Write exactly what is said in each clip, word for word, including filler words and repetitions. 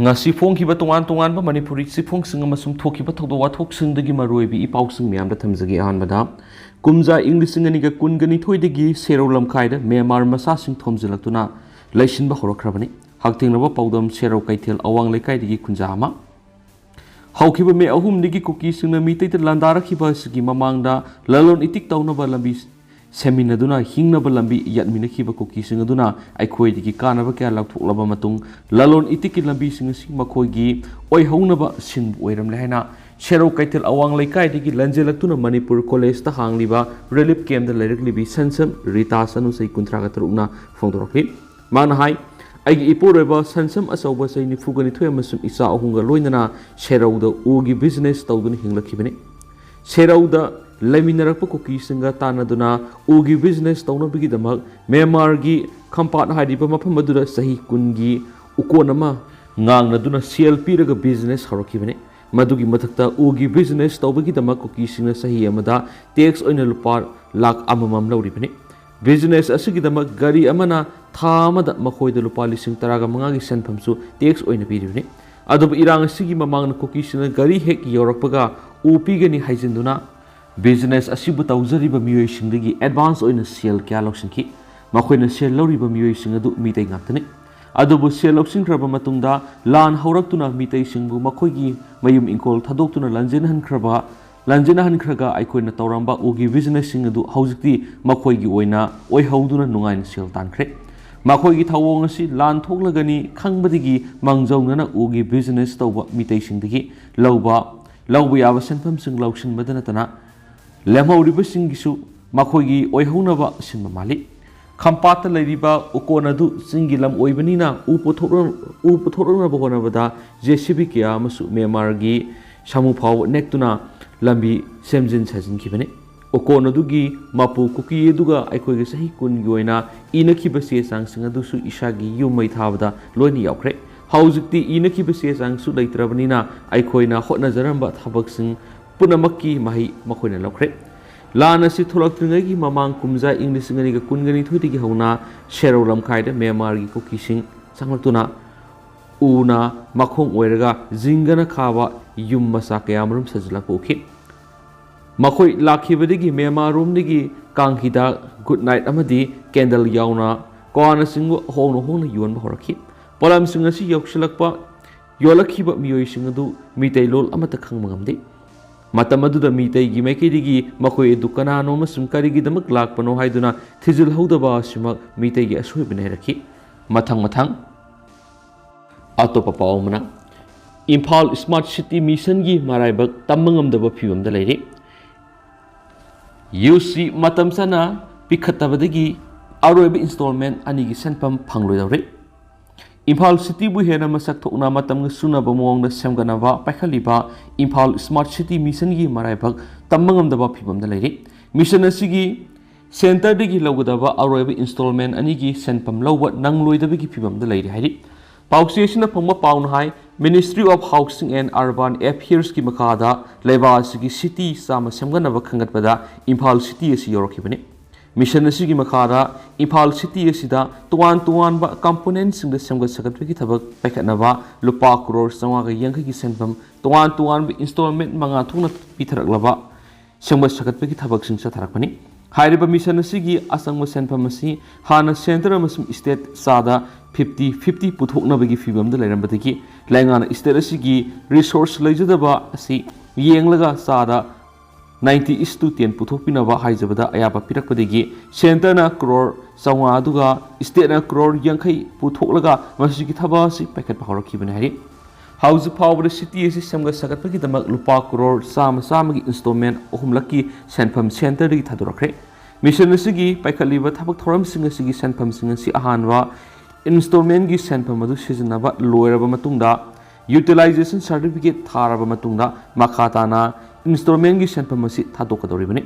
ꯉꯁꯤ ꯐꯣꯡꯈꯤꯕ ꯇꯣꯉꯥꯟ ꯇꯣꯉꯥꯟꯕ ꯃꯅꯤꯄꯨꯔꯤ ꯆꯤꯐꯣꯡꯁꯤꯡ ꯑꯃꯁꯨꯡ ꯊꯣꯛꯈꯤꯕ ꯊꯧꯗꯣꯛ ꯋꯥꯊꯣꯛꯁꯤꯡꯗꯒꯤ ꯃꯔꯨꯑꯣꯏꯕ ꯏ ꯄꯥꯎꯁꯤꯡ ꯃꯌꯥꯝꯗ ꯊꯝꯖꯒꯦ꯫ ꯑꯍꯥꯟꯕꯗ, ꯀꯨꯝꯖꯥ ꯏꯪ ꯂꯤꯁꯤꯡ ꯑꯅꯤꯒ ꯀꯨꯟꯒ ꯅꯤꯊꯣꯏꯗꯒꯤ ꯁꯦꯔꯧ ꯂꯝꯈꯥꯏꯗ ꯃ꯭ꯌꯥꯟꯃꯥꯔ ꯃꯆꯥꯁꯤꯡ ꯊꯣꯝꯖꯤꯜꯂꯛꯇꯨꯅ ꯂꯩꯁꯤꯟꯕ ꯍꯧꯔꯛꯈ꯭ꯔꯕꯅꯤ꯫ ꯍꯛꯊꯦꯡꯅꯕ ꯄꯥꯎꯗꯝ, ꯁꯦꯔꯧ ꯀꯩꯊꯦꯜ ꯑꯋꯥꯡ ꯂꯩꯀꯥꯏꯗꯒꯤ ꯈꯨꯟꯖꯥ ꯑꯃ꯫ ꯍꯧꯈꯤꯕ ꯃꯦ ꯑꯍꯨꯝꯗꯒꯤ ꯀꯨꯀꯤꯁꯤꯡꯅ ꯃꯤꯇꯩꯗ ꯂꯥꯟꯗꯥꯔꯛꯈꯤꯕ ꯑꯁꯤꯒꯤ ꯃꯃꯥꯡꯗ ꯂꯂꯣꯟ ꯏꯇꯤꯛ ꯇꯧꯅꯕ ꯂꯝꯕꯤ ꯁꯦꯝꯃꯤꯟꯅꯗꯨꯅ ꯍꯤꯡꯅꯕ ꯂꯝꯕꯤ ꯌꯥꯠꯃꯤꯟꯅꯈꯤꯕ ꯀꯨꯀꯤꯁꯤꯡ ꯑꯗꯨꯅ ꯑꯩꯈꯣꯏꯗꯒꯤ ꯀꯥꯟꯅꯕ ꯀꯌꯥ ꯂꯧꯊꯣꯛꯂꯕ ꯃꯇꯨꯡ, ꯂꯂꯣꯟ ꯏꯇꯤꯛꯀꯤ ꯂꯝꯕꯤꯁꯤꯡ ꯑꯁꯤ ꯃꯈꯣꯏꯒꯤ ꯑꯣꯏꯍꯧꯅꯕ ꯁꯤꯟꯕ ꯑꯣꯏꯔꯝꯂꯦ ꯍꯥꯏꯅ ꯁꯦꯔꯧ ꯀꯩꯊꯦꯜ ꯑꯋꯥꯡ ꯂꯩꯀꯥꯏꯗꯒꯤ ꯂꯟꯖꯦꯜꯂꯛꯇꯨꯅ ꯃꯅꯤꯄꯨꯔ ꯀꯣꯂꯦꯖꯇ ꯍꯥꯡꯂꯤꯕ ꯔꯤꯂꯤꯐ ꯀꯦꯝꯞꯇ ꯂꯩꯔꯛꯂꯤꯕꯤ ꯁꯟꯁꯝ ꯔꯤꯇꯥ ꯆꯅꯨ, ꯆꯍꯤ ꯀꯨꯟꯊ꯭ꯔꯥꯒ ꯇꯔꯨꯛꯅ ꯐꯣꯡꯗꯣꯔꯛꯂꯤ꯫ ꯃꯥꯅ ꯍꯥꯏ, "ꯑꯩꯒꯤ ꯏꯄꯨꯔꯣꯏꯕ ꯁꯟꯁꯝ ꯑꯆꯧꯕ, ꯆꯍꯤ ꯅꯤꯐꯨꯒ ꯅꯤꯊꯣꯏ, ꯑꯃꯁꯨꯡ ꯏꯆꯥ ꯑꯍꯨꯝꯒ ꯂꯣꯏꯅꯅ ꯁꯦꯔꯧꯗ ꯎꯒꯤ ꯕꯤꯖꯤꯅꯦꯁ ꯇꯧꯗꯨꯅ ꯍꯤꯡꯂꯛꯈꯤꯕꯅꯤ꯫ ꯁꯦꯔꯧꯗ ꯂꯩꯃꯤꯟꯅꯔꯛꯄ ꯀꯨꯀꯤꯁꯤꯡꯒ ꯇꯥꯟꯅꯗꯨꯅ ꯎꯒꯤ ꯕꯤꯖꯤꯅꯦꯁ ꯇꯧꯅꯕꯒꯤꯗꯃꯛ ꯃ꯭ꯌꯥꯟꯃꯥꯔꯒꯤ ꯈꯝꯄꯥꯠ ꯍꯥꯏꯔꯤꯕ ꯃꯐꯝ ꯑꯗꯨꯗ ꯆꯍꯤ ꯀꯨꯟꯒꯤ ꯎꯀꯣꯟ ꯑꯃ ꯉꯥꯡꯅꯗꯨꯅ ꯁꯦꯜ ꯄꯤꯔꯒ ꯕꯤꯖꯤꯅꯦꯁ ꯍꯧꯔꯛꯈꯤꯕꯅꯤ꯫ ꯃꯗꯨꯒꯤ ꯃꯊꯛꯇ ꯎꯒꯤ ꯕꯤꯖꯤꯅꯦꯁ ꯇꯧꯕꯒꯤꯗꯃꯛ ꯀꯨꯀꯤꯁꯤꯡꯅ ꯆꯍꯤ ꯑꯃꯗ ꯇꯦꯛꯁ ꯑꯣꯏꯅ ꯂꯨꯄꯥ ꯂꯥꯈ ꯑꯃꯃꯝ ꯂꯧꯔꯤꯕꯅꯤ꯫ ꯕꯤꯖꯤꯅꯦꯁ ꯑꯁꯤꯒꯤꯗꯃꯛ ꯒꯥꯔꯤ ꯑꯃꯅ ꯊꯥ ꯑꯃꯗ ꯃꯈꯣꯏꯗ ꯂꯨꯄꯥ ꯂꯤꯁꯤꯡ ꯇꯔꯥꯒ ꯃꯉꯥꯒꯤ ꯁꯦꯟꯐꯝꯁꯨ ꯇꯦꯛꯁ ꯑꯣꯏꯅ ꯄꯤꯔꯤꯕꯅꯤ꯫ ꯑꯗꯨꯕꯨ ꯏꯔꯥꯡ ꯑꯁꯤꯒꯤ ꯃꯃꯥꯡꯗ ꯀꯨꯀꯤꯁꯤꯡꯅ ꯒꯥꯔꯤ ꯍꯦꯛ ꯌꯧꯔꯛꯄꯒ ꯎ ꯄꯤꯒꯅꯤ ꯍꯥꯏꯖꯤꯟꯗꯨꯅ ꯕꯤꯖꯤꯅꯦꯁ ꯑꯁꯤꯕꯨ ꯇꯧꯖꯔꯤꯕ ꯃꯤꯑꯣꯏꯁꯤꯡꯗꯒꯤ ꯑꯦꯗꯚꯥꯟꯁ ꯑꯣꯏꯅ ꯁꯦꯜ ꯀꯌꯥ ꯂꯧꯁꯤꯟꯈꯤ꯫ ꯃꯈꯣꯏꯅ ꯁꯦꯜ ꯂꯧꯔꯤꯕ ꯃꯤꯑꯣꯏꯁꯤꯡ ꯑꯗꯨ ꯃꯤꯇꯩ ꯉꯥꯛꯇꯅꯤ꯫ ꯑꯗꯨꯕꯨ ꯁꯦꯜ ꯂꯧꯁꯤꯟꯈ꯭ꯔꯕ ꯃꯇꯨꯡꯗ ꯂꯥꯟ ꯍꯧꯔꯛꯇꯨꯅ ꯃꯤꯇꯩꯁꯤꯡꯕꯨ ꯃꯈꯣꯏꯒꯤ ꯃꯌꯨꯝ ꯏꯪꯈꯣꯜ ꯊꯥꯗꯣꯛꯇꯨꯅ ꯂꯥꯟꯖꯦꯟꯍꯟꯈ꯭ꯔꯕ, ꯂꯥꯟꯖꯦꯟꯍꯟꯈ꯭ꯔꯒ ꯑꯩꯈꯣꯏꯅ ꯇꯧꯔꯝꯕ ꯎꯒꯤ ꯕꯤꯖꯤꯅꯦꯁꯁꯤꯡ ꯑꯗꯨ ꯍꯧꯖꯤꯛꯇꯤ ꯃꯈꯣꯏꯒꯤ ꯑꯣꯏꯅ ꯑꯣꯏꯍꯧꯗꯨꯅ ꯅꯨꯡꯉꯥꯏꯅ ꯁꯦꯜ ꯇꯥꯟꯈ꯭ꯔꯦ꯫ ꯃꯈꯣꯏꯒꯤ ꯊꯧꯑꯣꯡ ꯑꯁꯤ ꯂꯥꯟ ꯊꯣꯛꯂꯒꯅꯤ ꯈꯪꯕꯗꯒꯤ ꯃꯥꯡꯖꯧꯅꯅ ꯎꯒꯤ ꯕꯤꯖꯤꯅꯦꯁ ꯇꯧꯕ ꯃꯤꯇꯩꯁꯤꯡꯗꯒꯤ ꯂꯧꯕ, ꯂꯧꯕ ꯌꯥꯕ ꯁꯦꯟꯐꯝꯁꯤꯡ ꯂꯧꯁꯤꯟꯕꯗ ꯅꯠꯇꯅ ꯂꯦꯝꯍꯧꯔꯤꯕꯁꯤꯡꯒꯤꯁꯨ ꯃꯈꯣꯏꯒꯤ ꯑꯣꯏꯍꯧꯅꯕ ꯁꯤꯟꯕ ꯃꯥꯜꯂꯤ꯫ ꯈꯝꯄꯥꯠꯇ ꯂꯩꯔꯤꯕ ꯎꯀꯣꯟ ꯑꯗꯨ ꯆꯤꯡꯒꯤ ꯂꯝ ꯑꯣꯏꯕꯅꯤꯅ ꯎ ꯄꯨꯊꯣꯛꯂꯛ-, ꯎ ꯄꯨꯊꯣꯛꯂꯛꯅꯕ ꯍꯣꯠꯅꯕꯗ ꯖꯦ ꯁꯤ ꯕꯤ ꯀꯌꯥ ꯑꯃꯁꯨ ꯃ꯭ꯌꯥꯟꯃꯥꯔꯒꯤ ꯁꯥꯃꯨ ꯐꯥꯎꯕ ꯅꯦꯛꯇꯨꯅ ꯂꯝꯕꯤ ꯁꯦꯝꯖꯤꯟ ꯁꯥꯖꯤꯟꯈꯤꯕꯅꯤ꯫ ꯎꯀꯣꯟ ꯑꯗꯨꯒꯤ ꯃꯄꯨ ꯀꯨꯀꯤ ꯑꯗꯨꯒ ꯑꯩꯈꯣꯏꯒꯤ ꯆꯍꯤ ꯀꯨꯟꯒꯤ ꯑꯣꯏꯅ ꯏꯅꯈꯤꯕ ꯆꯦ ꯆꯥꯡꯁꯤꯡ ꯑꯗꯨꯁꯨ ꯏꯁꯥꯒꯤ ꯌꯨꯝ ꯃꯩ ꯊꯥꯕꯗ ꯂꯣꯏꯅ ꯌꯥꯎꯈ꯭ꯔꯦ꯫ ꯍꯧꯖꯤꯛꯇꯤ ꯏꯅꯈꯤꯕ ꯆꯦ ꯆꯥꯡꯁꯨ ꯂꯩꯇ꯭ꯔꯕꯅꯤꯅ ꯑꯩꯈꯣꯏꯅ ꯍꯣꯠꯅꯖꯔꯝꯕ ꯊꯕꯛꯁꯤꯡ ꯄꯨꯝꯅꯃꯛꯀꯤ ꯃꯍꯩ ꯃꯈꯣꯏꯅ ꯂꯧꯈ꯭ꯔꯦ꯫ ꯂꯥꯟ ꯑꯁꯤ ꯊꯣꯛꯂꯛꯇ꯭ꯔꯤꯉꯩꯒꯤ ꯃꯃꯥꯡ ꯀꯨꯝꯖꯥ ꯏꯪ ꯂꯤꯁꯤꯡ ꯑꯅꯤꯒ ꯀꯨꯟꯒ ꯅꯤꯊꯣꯏꯗꯒꯤ ꯍꯧꯅ ꯁꯦꯔꯧ ꯂꯝꯈꯥꯏꯗ ꯃ꯭ꯌꯥꯟꯃꯥꯔꯒꯤ ꯀꯨꯀꯤꯁꯤꯡ ꯆꯪꯂꯛꯇꯨꯅ ꯎꯅ ꯃꯈꯣꯡ ꯑꯣꯏꯔꯒ ꯖꯤꯡꯒꯅ ꯈꯥꯕ ꯌꯨꯝ ꯃꯆꯥ ꯀꯌꯥ ꯃꯔꯨꯝ ꯁꯥꯖꯤꯜꯂꯛꯄ ꯎꯈꯤ꯫ ꯃꯈꯣꯏ ꯂꯥꯛꯈꯤꯕꯗꯒꯤ ꯃ꯭ꯌꯥꯟꯃꯥꯔ ꯔꯣꯝꯗꯒꯤ ꯀꯥꯡ ꯍꯤꯗꯥꯛ, ꯒꯨꯗ ꯅꯥꯏꯠ ꯑꯃꯗꯤ ꯀꯦꯟꯗꯜ ꯌꯥꯎꯅ ꯀ꯭ꯋꯥꯅꯆꯤꯡꯕ ꯍꯣꯡꯅ ꯍꯣꯡꯅ ꯌꯣꯟꯕ ꯍꯧꯔꯛꯈꯤ꯫ ꯄꯣꯠꯂꯝꯁꯤꯡ ꯑꯁꯤ ꯌꯧꯁꯤꯜꯂꯛꯄ ꯌꯣꯜꯂꯛꯈꯤꯕ ꯃꯤꯑꯣꯏꯁꯤꯡ ꯑꯗꯨ ꯃꯤꯇꯩ ꯂꯣꯜ ꯑꯃꯠꯇ ꯈꯪꯕ ꯉꯝꯗꯦ꯫ ꯃꯇꯝ ꯑꯗꯨꯗ ꯃꯤꯇꯩꯒꯤ ꯃꯥꯏꯀꯩꯗꯒꯤ ꯃꯈꯣꯏ ꯑꯗꯨ ꯀꯅꯥꯅꯣ ꯑꯃꯁꯨꯡ ꯀꯔꯤꯒꯤꯗꯃꯛ ꯂꯥꯛꯄꯅꯣ ꯍꯥꯏꯗꯨꯅ ꯊꯤꯖꯤꯜꯍꯧꯗꯕ ꯑꯁꯤꯃꯛ ꯃꯤꯇꯩꯒꯤ ꯑꯁꯣꯏꯕꯅꯤ ꯍꯥꯏꯔꯛꯈꯤ꯫ ꯃꯊꯪ ꯃꯊꯪ ꯑꯇꯣꯞꯄ ꯄꯥꯎ ꯑꯃꯅ, ꯏꯝꯐꯥꯜ ꯁ꯭ꯃꯥꯔꯠ ꯁꯤꯇꯤ ꯃꯤꯁꯟꯒꯤ ꯃꯔꯥꯏꯕꯛ ꯇꯝꯕ ꯉꯝꯗꯕ ꯐꯤꯕꯝꯗ ꯂꯩꯔꯤ꯫ ꯌꯨ ꯁꯤ ꯃꯇꯝ ꯆꯥꯅ ꯄꯤꯈꯠꯇꯕꯗꯒꯤ ꯑꯔꯣꯏꯕ ꯏꯟꯁꯇꯣꯜꯃꯦꯟ ꯑꯅꯤꯒꯤ ꯁꯦꯟꯐꯝ ꯐꯪꯂꯣꯏꯗꯧꯔꯤ꯫ ꯏꯝꯐꯥꯜ ꯁꯤꯇꯤꯕꯨ ꯍꯦꯟꯅ ꯃꯁꯛ ꯊꯣꯛꯅ ꯃꯇꯝꯒ ꯆꯨꯅꯕ ꯃꯑꯣꯡꯗ ꯁꯦꯝꯒꯠꯅꯕ ꯄꯥꯏꯈꯠꯂꯤꯕ ꯏꯝꯐꯥꯜ ꯁ꯭ꯃꯥꯔꯠ ꯁꯤꯇꯤ ꯃꯤꯁꯟꯒꯤ ꯃꯔꯥꯏꯕꯛ ꯇꯝꯕ ꯉꯝꯗꯕ ꯐꯤꯕꯝꯗ ꯂꯩꯔꯤ꯫ ꯃꯤꯁꯟ ꯑꯁꯤꯒꯤ ꯁꯦꯟꯇꯔꯗꯒꯤ ꯂꯧꯒꯗꯕ ꯑꯔꯣꯏꯕ ꯏꯟꯁꯇꯣꯜꯃꯦꯟ ꯑꯅꯤꯒꯤ ꯁꯦꯟꯐꯝ ꯂꯧꯕ ꯅꯪꯂꯣꯏꯗꯕꯒꯤ ꯐꯤꯕꯝꯗ ꯂꯩꯔꯤ ꯍꯥꯏꯔꯤ꯫ ꯄꯥꯎꯆꯦ ꯑꯁꯤꯅ ꯐꯪꯕ ꯄꯥꯎꯅ ꯍꯥꯏ, Ministry of Housing and Urban Affairsꯀꯤ ꯃꯈꯥꯗ ꯂꯩꯕꯥꯛ ꯑꯁꯤꯒꯤ ꯁꯤꯇꯤ ꯆꯥꯝꯃ ꯁꯦꯝꯒꯠꯅꯕ ꯈꯟꯒꯠꯄꯗ ꯏꯝꯐꯥꯜ ꯁꯤꯇꯤ ꯑꯁꯤ ꯌꯧꯔꯛꯈꯤꯕꯅꯤ꯫ ꯃꯤꯁꯟ ꯑꯁꯤꯒꯤ ꯃꯈꯥꯗ ꯏꯝꯐꯥꯜ ꯁꯤꯇꯤ ꯑꯁꯤꯗ ꯇꯣꯉꯥꯟ ꯇꯣꯉꯥꯟꯕ ꯀꯝꯄꯣꯅꯦꯟꯁꯤꯡꯗ ꯁꯦꯝꯒꯠ ꯁꯥꯒꯠꯄꯒꯤ ꯊꯕꯛ ꯄꯥꯏꯈꯠꯅꯕ ꯂꯨꯄꯥ ꯀ꯭ꯔꯣꯔ ꯆꯥꯝꯃꯉꯥꯒ ꯌꯥꯡꯈꯩꯒꯤ ꯁꯦꯟꯐꯝ ꯇꯣꯉꯥꯟ ꯇꯣꯉꯥꯟꯕ ꯏꯟꯁꯇꯣꯜꯃꯦꯟ ꯃꯉꯥ ꯊꯣꯛꯅ ꯄꯤꯊꯔꯛꯂꯕ ꯁꯦꯝꯒꯠ ꯁꯥꯒꯠꯄꯒꯤ ꯊꯕꯛꯁꯤꯡ ꯆꯠꯊꯔꯛꯄꯅꯤ꯫ ꯍꯥꯏꯔꯤꯕ ꯃꯤꯁꯟ ꯑꯁꯤꯒꯤ ꯑꯆꯪꯕ ꯁꯦꯟꯐꯝ ꯑꯁꯤ ꯍꯥꯟꯅ ꯁꯦꯟꯇꯔ ꯑꯃꯁꯨꯡ ꯁ꯭ꯇꯦꯠ ꯆꯥꯗ ꯐꯤꯐꯇꯤ ꯐꯤꯐꯇꯤ ꯄꯨꯊꯣꯛꯅꯕꯒꯤ ꯐꯤꯕꯝꯗ ꯂꯩꯔꯝꯕꯗꯒꯤ ꯂꯩꯉꯥꯛꯅ ꯁ꯭ꯇꯦꯠ ꯑꯁꯤꯒꯤ ꯔꯤꯁꯣꯔꯁ ꯂꯩꯖꯗꯕ ꯑꯁꯤ ꯌꯦꯡꯂꯒ ꯆꯥꯗ ninety is to ten ꯄꯨꯊꯣꯛꯄꯤꯅꯕ ꯍꯥꯏꯖꯕꯗ ꯑꯌꯥꯕ ꯄꯤꯔꯛꯄꯗꯒꯤ ꯁꯦꯟꯇꯔꯅ ꯀ꯭ꯔꯣꯔ ꯆꯥꯝꯃꯉꯥ ꯑꯗꯨꯒ ꯁ꯭ꯇꯦꯠꯅ ꯀ꯭ꯔꯣꯔ ꯌꯥꯡꯈꯩ ꯄꯨꯊꯣꯛꯂꯒ ꯃꯁꯤꯒꯤ ꯊꯕꯛ ꯑꯁꯤ ꯄꯥꯏꯈꯠꯄ ꯍꯧꯔꯛꯈꯤꯕꯅꯤ ꯍꯥꯏꯔꯤ꯫ ꯍꯧꯖꯤꯛ ꯐꯥꯎꯕꯗ ꯁꯤꯇꯤ ꯑꯁꯤ ꯁꯦꯝꯒꯠ ꯁꯥꯒꯠꯄꯒꯤꯗꯃꯛ ꯂꯨꯄꯥ ꯀ꯭ꯔꯣꯔ ꯆꯥꯝꯃ ꯆꯥꯝꯃꯒꯤ ꯏꯟꯁꯇꯣꯜꯃꯦꯟ ꯑꯍꯨꯝꯂꯛꯀꯤ ꯁꯦꯟꯐꯝ ꯁꯦꯟꯇꯔꯗꯒꯤ ꯊꯥꯗꯣꯔꯛꯈ꯭ꯔꯦ꯫ ꯃꯤꯁꯟ ꯑꯁꯤꯒꯤ ꯄꯥꯏꯈꯠꯂꯤꯕ ꯊꯕꯛ ꯊꯧꯔꯝꯁꯤꯡ ꯑꯁꯤꯒꯤ ꯁꯦꯟꯐꯝꯁꯤꯡ ꯑꯁꯤ ꯑꯍꯥꯟꯕ ꯏꯟꯁꯇꯣꯜꯃꯦꯟꯒꯤ ꯁꯦꯟꯐꯝ ꯑꯗꯨ ꯁꯤꯖꯤꯟꯅꯕ ꯂꯣꯏꯔꯕ ꯃꯇꯨꯡꯗ, ꯌꯨꯇꯤꯂꯥꯏꯖꯦꯁꯟ ꯁꯥꯔꯇꯤꯐꯤꯀꯦꯠ ꯊꯥꯔꯕ ꯃꯇꯨꯡꯗ, ꯃꯈꯥ ꯇꯥꯅ ꯏꯟꯁꯇꯣꯜꯃꯦꯟꯒꯤ ꯁꯦꯟꯐꯝ ꯑꯁꯤ ꯊꯥꯗꯣꯛꯀꯗꯧꯔꯤꯕꯅꯤ꯫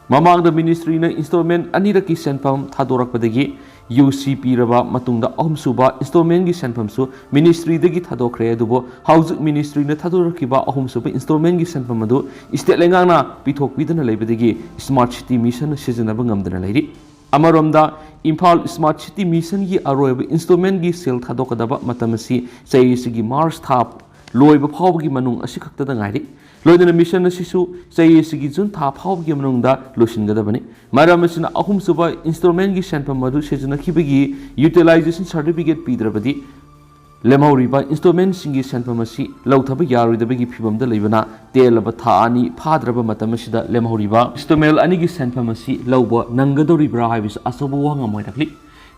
ꯃꯃꯥꯡꯗ ꯃꯤꯅꯤꯁꯇ꯭ꯔꯤꯅ ꯏꯟꯁꯇꯣꯜꯃꯦꯟ ꯑꯅꯤꯔꯛꯀꯤ ꯁꯦꯟꯐꯝ ꯊꯥꯗꯣꯔꯛꯄꯗꯒꯤ ꯌꯨ ꯁꯤ ꯄꯤꯔꯕ ꯃꯇꯨꯡꯗ ꯑꯍꯨꯝꯁꯨꯕ ꯏꯟꯁꯇꯣꯜꯃꯦꯟꯒꯤ ꯁꯦꯟꯐꯝꯁꯨ ꯃꯤꯅꯤꯁꯇ꯭ꯔꯤꯗꯒꯤ ꯊꯥꯗꯣꯛꯈ꯭ꯔꯦ꯫ ꯑꯗꯨꯕꯨ ꯍꯧꯖꯤꯛ ꯃꯤꯅꯤꯁꯇ꯭ꯔꯤꯅ ꯊꯥꯗꯣꯔꯛꯈꯤꯕ ꯑꯍꯨꯝꯁꯨꯕ ꯏꯟꯁꯇꯣꯜꯃꯦꯟꯒꯤ ꯁꯦꯟꯐꯝ ꯑꯗꯨ ꯁ꯭ꯇꯦꯠ ꯂꯩꯉꯥꯛꯅ ꯄꯤꯊꯣꯛꯄꯤꯗꯅ ꯂꯩꯕꯗꯒꯤ ꯁ꯭ꯃꯥꯔꯠ ꯁꯤꯇꯤ ꯃꯤꯁꯟ ꯁꯤꯖꯤꯟꯅꯕ ꯉꯝꯗꯅ ꯂꯩꯔꯤ꯫ ꯑꯃꯔꯣꯝꯗ, ꯏꯝꯐꯥꯜ ꯁ꯭ꯃꯥꯔꯠ ꯁꯤꯇꯤ ꯃꯤꯁꯟꯒꯤ ꯑꯔꯣꯏꯕ ꯏꯟꯁꯇꯣꯜꯃꯦꯟꯒꯤ ꯁꯦꯜ ꯊꯥꯗꯣꯛꯀꯗꯕ ꯃꯇꯝ ꯑꯁꯤ ꯆꯍꯤ ꯑꯁꯤꯒꯤ ꯃꯥꯔꯆ ꯊꯥ ꯂꯣꯏꯕ ꯐꯥꯎꯕꯒꯤ ꯃꯅꯨꯡ ꯑꯁꯤꯈꯛꯇꯗ ꯉꯥꯏꯔꯤ꯫ ꯂꯣꯏꯅꯅ ꯃꯤꯁꯟ ꯑꯁꯤꯁꯨ ꯆꯍꯤ ꯑꯁꯤꯒꯤ ꯖꯨꯟ ꯊꯥ ꯐꯥꯎꯕꯒꯤ ꯃꯅꯨꯡꯗ ꯂꯣꯏꯁꯤꯟꯒꯗꯕꯅꯤ꯫ ꯃꯔꯝ ꯑꯁꯤꯅ, ꯑꯍꯨꯝꯁꯨꯕ ꯏꯟꯁꯇꯣꯜꯃꯦꯟꯒꯤ ꯁꯦꯟꯐꯝ ꯑꯗꯨ ꯁꯤꯖꯤꯟꯅꯈꯤꯕꯒꯤ ꯌꯨꯇꯤꯂꯥꯏꯖꯦꯁꯟ ꯁꯥꯔꯇꯤꯐꯤꯀꯦꯠ ꯄꯤꯗ꯭ꯔꯕꯗꯤ, ꯂꯦꯝꯍꯧꯔꯤꯕ ꯏꯟꯁꯇꯣꯜꯃꯦꯟꯁꯤꯡꯒꯤ ꯁꯦꯟꯐꯝ ꯑꯁꯤ ꯂꯧꯊꯕ ꯌꯥꯔꯣꯏꯗꯕꯒꯤ ꯐꯤꯚꯝꯗ ꯂꯩꯕꯅ, ꯇꯦꯜꯂꯕ ꯊꯥ ꯑꯅꯤ ꯐꯥꯗ꯭ꯔꯕ ꯃꯇꯝ ꯑꯁꯤꯗ ꯂꯦꯝꯍꯧꯔꯤꯕ ꯏꯟꯁꯇꯣꯜꯃꯦꯟ ꯑꯅꯤꯒꯤ ꯁꯦꯟꯐꯝ ꯑꯁꯤ ꯂꯧꯕ ꯅꯪꯒꯗꯧꯔꯤꯕ꯭ꯔꯥ ꯍꯥꯏꯕꯁꯤ ꯑꯆꯧꯕ ꯋꯥꯍꯪ ꯑꯃ ꯑꯣꯏꯔꯛꯂꯤ꯫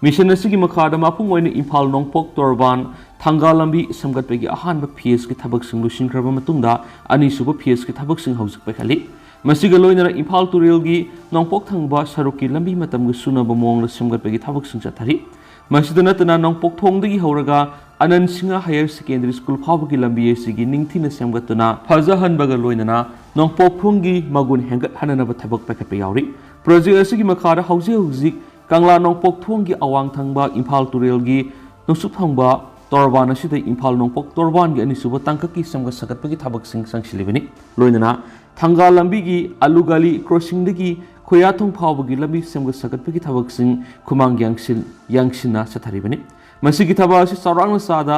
ꯃꯤꯁꯟ ꯑꯁꯤꯒꯤ ꯃꯈꯥꯗ ꯃꯄꯨꯡ ꯑꯣꯏꯅ ꯏꯝꯐꯥꯜ ꯅꯣꯡꯄꯣꯛ ꯇꯣꯔꯕꯥꯟ ꯊꯪꯒꯥꯜ ꯂꯝꯕꯤ ꯁꯦꯝꯒꯠꯄꯒꯤ ꯑꯍꯥꯟꯕ ꯐꯦꯖꯀꯤ ꯊꯕꯛꯁꯤꯡ ꯂꯣꯏꯁꯤꯟꯈ꯭ꯔꯕ ꯃꯇꯨꯡꯗ, ꯑꯅꯤꯁꯨꯕ ꯐꯦꯖꯀꯤ ꯊꯕꯛꯁꯤꯡ ꯍꯧꯖꯤꯛ ꯄꯥꯏꯈꯠꯂꯤ꯫ ꯃꯁꯤꯒ ꯂꯣꯏꯅꯅ ꯏꯝꯐꯥꯜ ꯇꯨꯔꯦꯜꯒꯤ ꯅꯣꯡꯄꯣꯛ ꯊꯪꯕ ꯁꯔꯨꯛꯀꯤ ꯂꯝꯕꯤ ꯃꯇꯝꯒ ꯆꯨꯅꯕ ꯃꯑꯣꯡꯗ ꯁꯦꯝꯒꯠꯄꯒꯤ ꯊꯕꯛꯁꯤꯡ ꯆꯠꯊꯔꯤ꯫ ꯃꯁꯤꯗ ꯅꯠꯇꯅ, ꯅꯣꯡꯄꯣꯛ ꯊꯣꯡꯗꯒꯤ ꯍꯧꯔꯒ ꯑꯅꯟ ꯁꯤꯡꯍ ꯍꯥꯌꯔ ꯁꯦꯀꯦꯟꯗꯔꯤ ꯁ꯭ꯀꯨꯜ ꯐꯥꯎꯕꯒꯤ ꯂꯝꯕꯤ ꯑꯁꯤꯒꯤ ꯅꯤꯡꯊꯤꯅ ꯁꯦꯝꯒꯠꯇꯨꯅ ꯐꯖꯍꯟꯕꯒ ꯂꯣꯏꯅꯅ ꯅꯣꯡꯄꯣꯛ ꯊꯣꯡꯒꯤ ꯃꯒꯨꯟ ꯍꯦꯟꯒꯠꯍꯟꯅꯅꯕ ꯊꯕꯛ ꯄꯥꯏꯈꯠꯄ ꯌꯥꯎꯔꯤ꯫ ꯄ꯭ꯔꯣꯖꯦꯛ ꯑꯁꯤꯒꯤ ꯃꯈꯥꯗ ꯍꯧꯖꯤꯛ ꯍꯧꯖꯤꯛ ꯀꯪꯂꯥ ꯅꯣꯡꯄꯣꯛ ꯊꯣꯡꯒꯤ ꯑꯋꯥꯡ ꯊꯪꯕ ꯏꯝꯐꯥꯜ ꯇꯨꯔꯦꯜꯒꯤ ꯅꯣꯡꯆꯨꯞ ꯊꯪꯕ ꯇꯣꯔꯕꯥꯟ ꯑꯁꯤꯗ ꯏꯝꯐꯥꯜ ꯅꯣꯡꯄꯣꯛ ꯇꯣꯔꯕꯥꯟꯒꯤ ꯑꯅꯤꯁꯨꯕ ꯇꯥꯡꯀꯛꯀꯤ ꯁꯦꯝꯒꯠ ꯁꯥꯒꯠꯄꯒꯤ ꯊꯕꯛꯁꯤꯡ ꯆꯪꯁꯤꯜꯂꯤꯕꯅꯤ꯫ ꯂꯣꯏꯅꯅ ꯊꯪꯒꯥꯜ ꯂꯝꯕꯤꯒꯤ ꯑꯂꯨꯒꯥꯂꯤ ꯀ꯭ꯔꯣꯁꯤꯡꯗꯒꯤ ꯈꯨꯌꯥꯊꯣꯡ ꯐꯥꯎꯕꯒꯤ ꯂꯝꯕꯤ ꯁꯦꯝꯒꯠ ꯁꯥꯒꯠꯄꯒꯤ ꯊꯕꯛꯁꯤꯡ ꯈꯨꯃꯥꯡ ꯌꯥꯡꯁꯤꯟ-, ꯌꯥꯡꯁꯤꯟꯅ ꯆꯠꯊꯔꯤꯕꯅꯤ꯫ ꯃꯁꯤꯒꯤ ꯊꯕꯛ ꯑꯁꯤ ꯆꯥꯎꯔꯥꯛꯅ ꯆꯥꯗ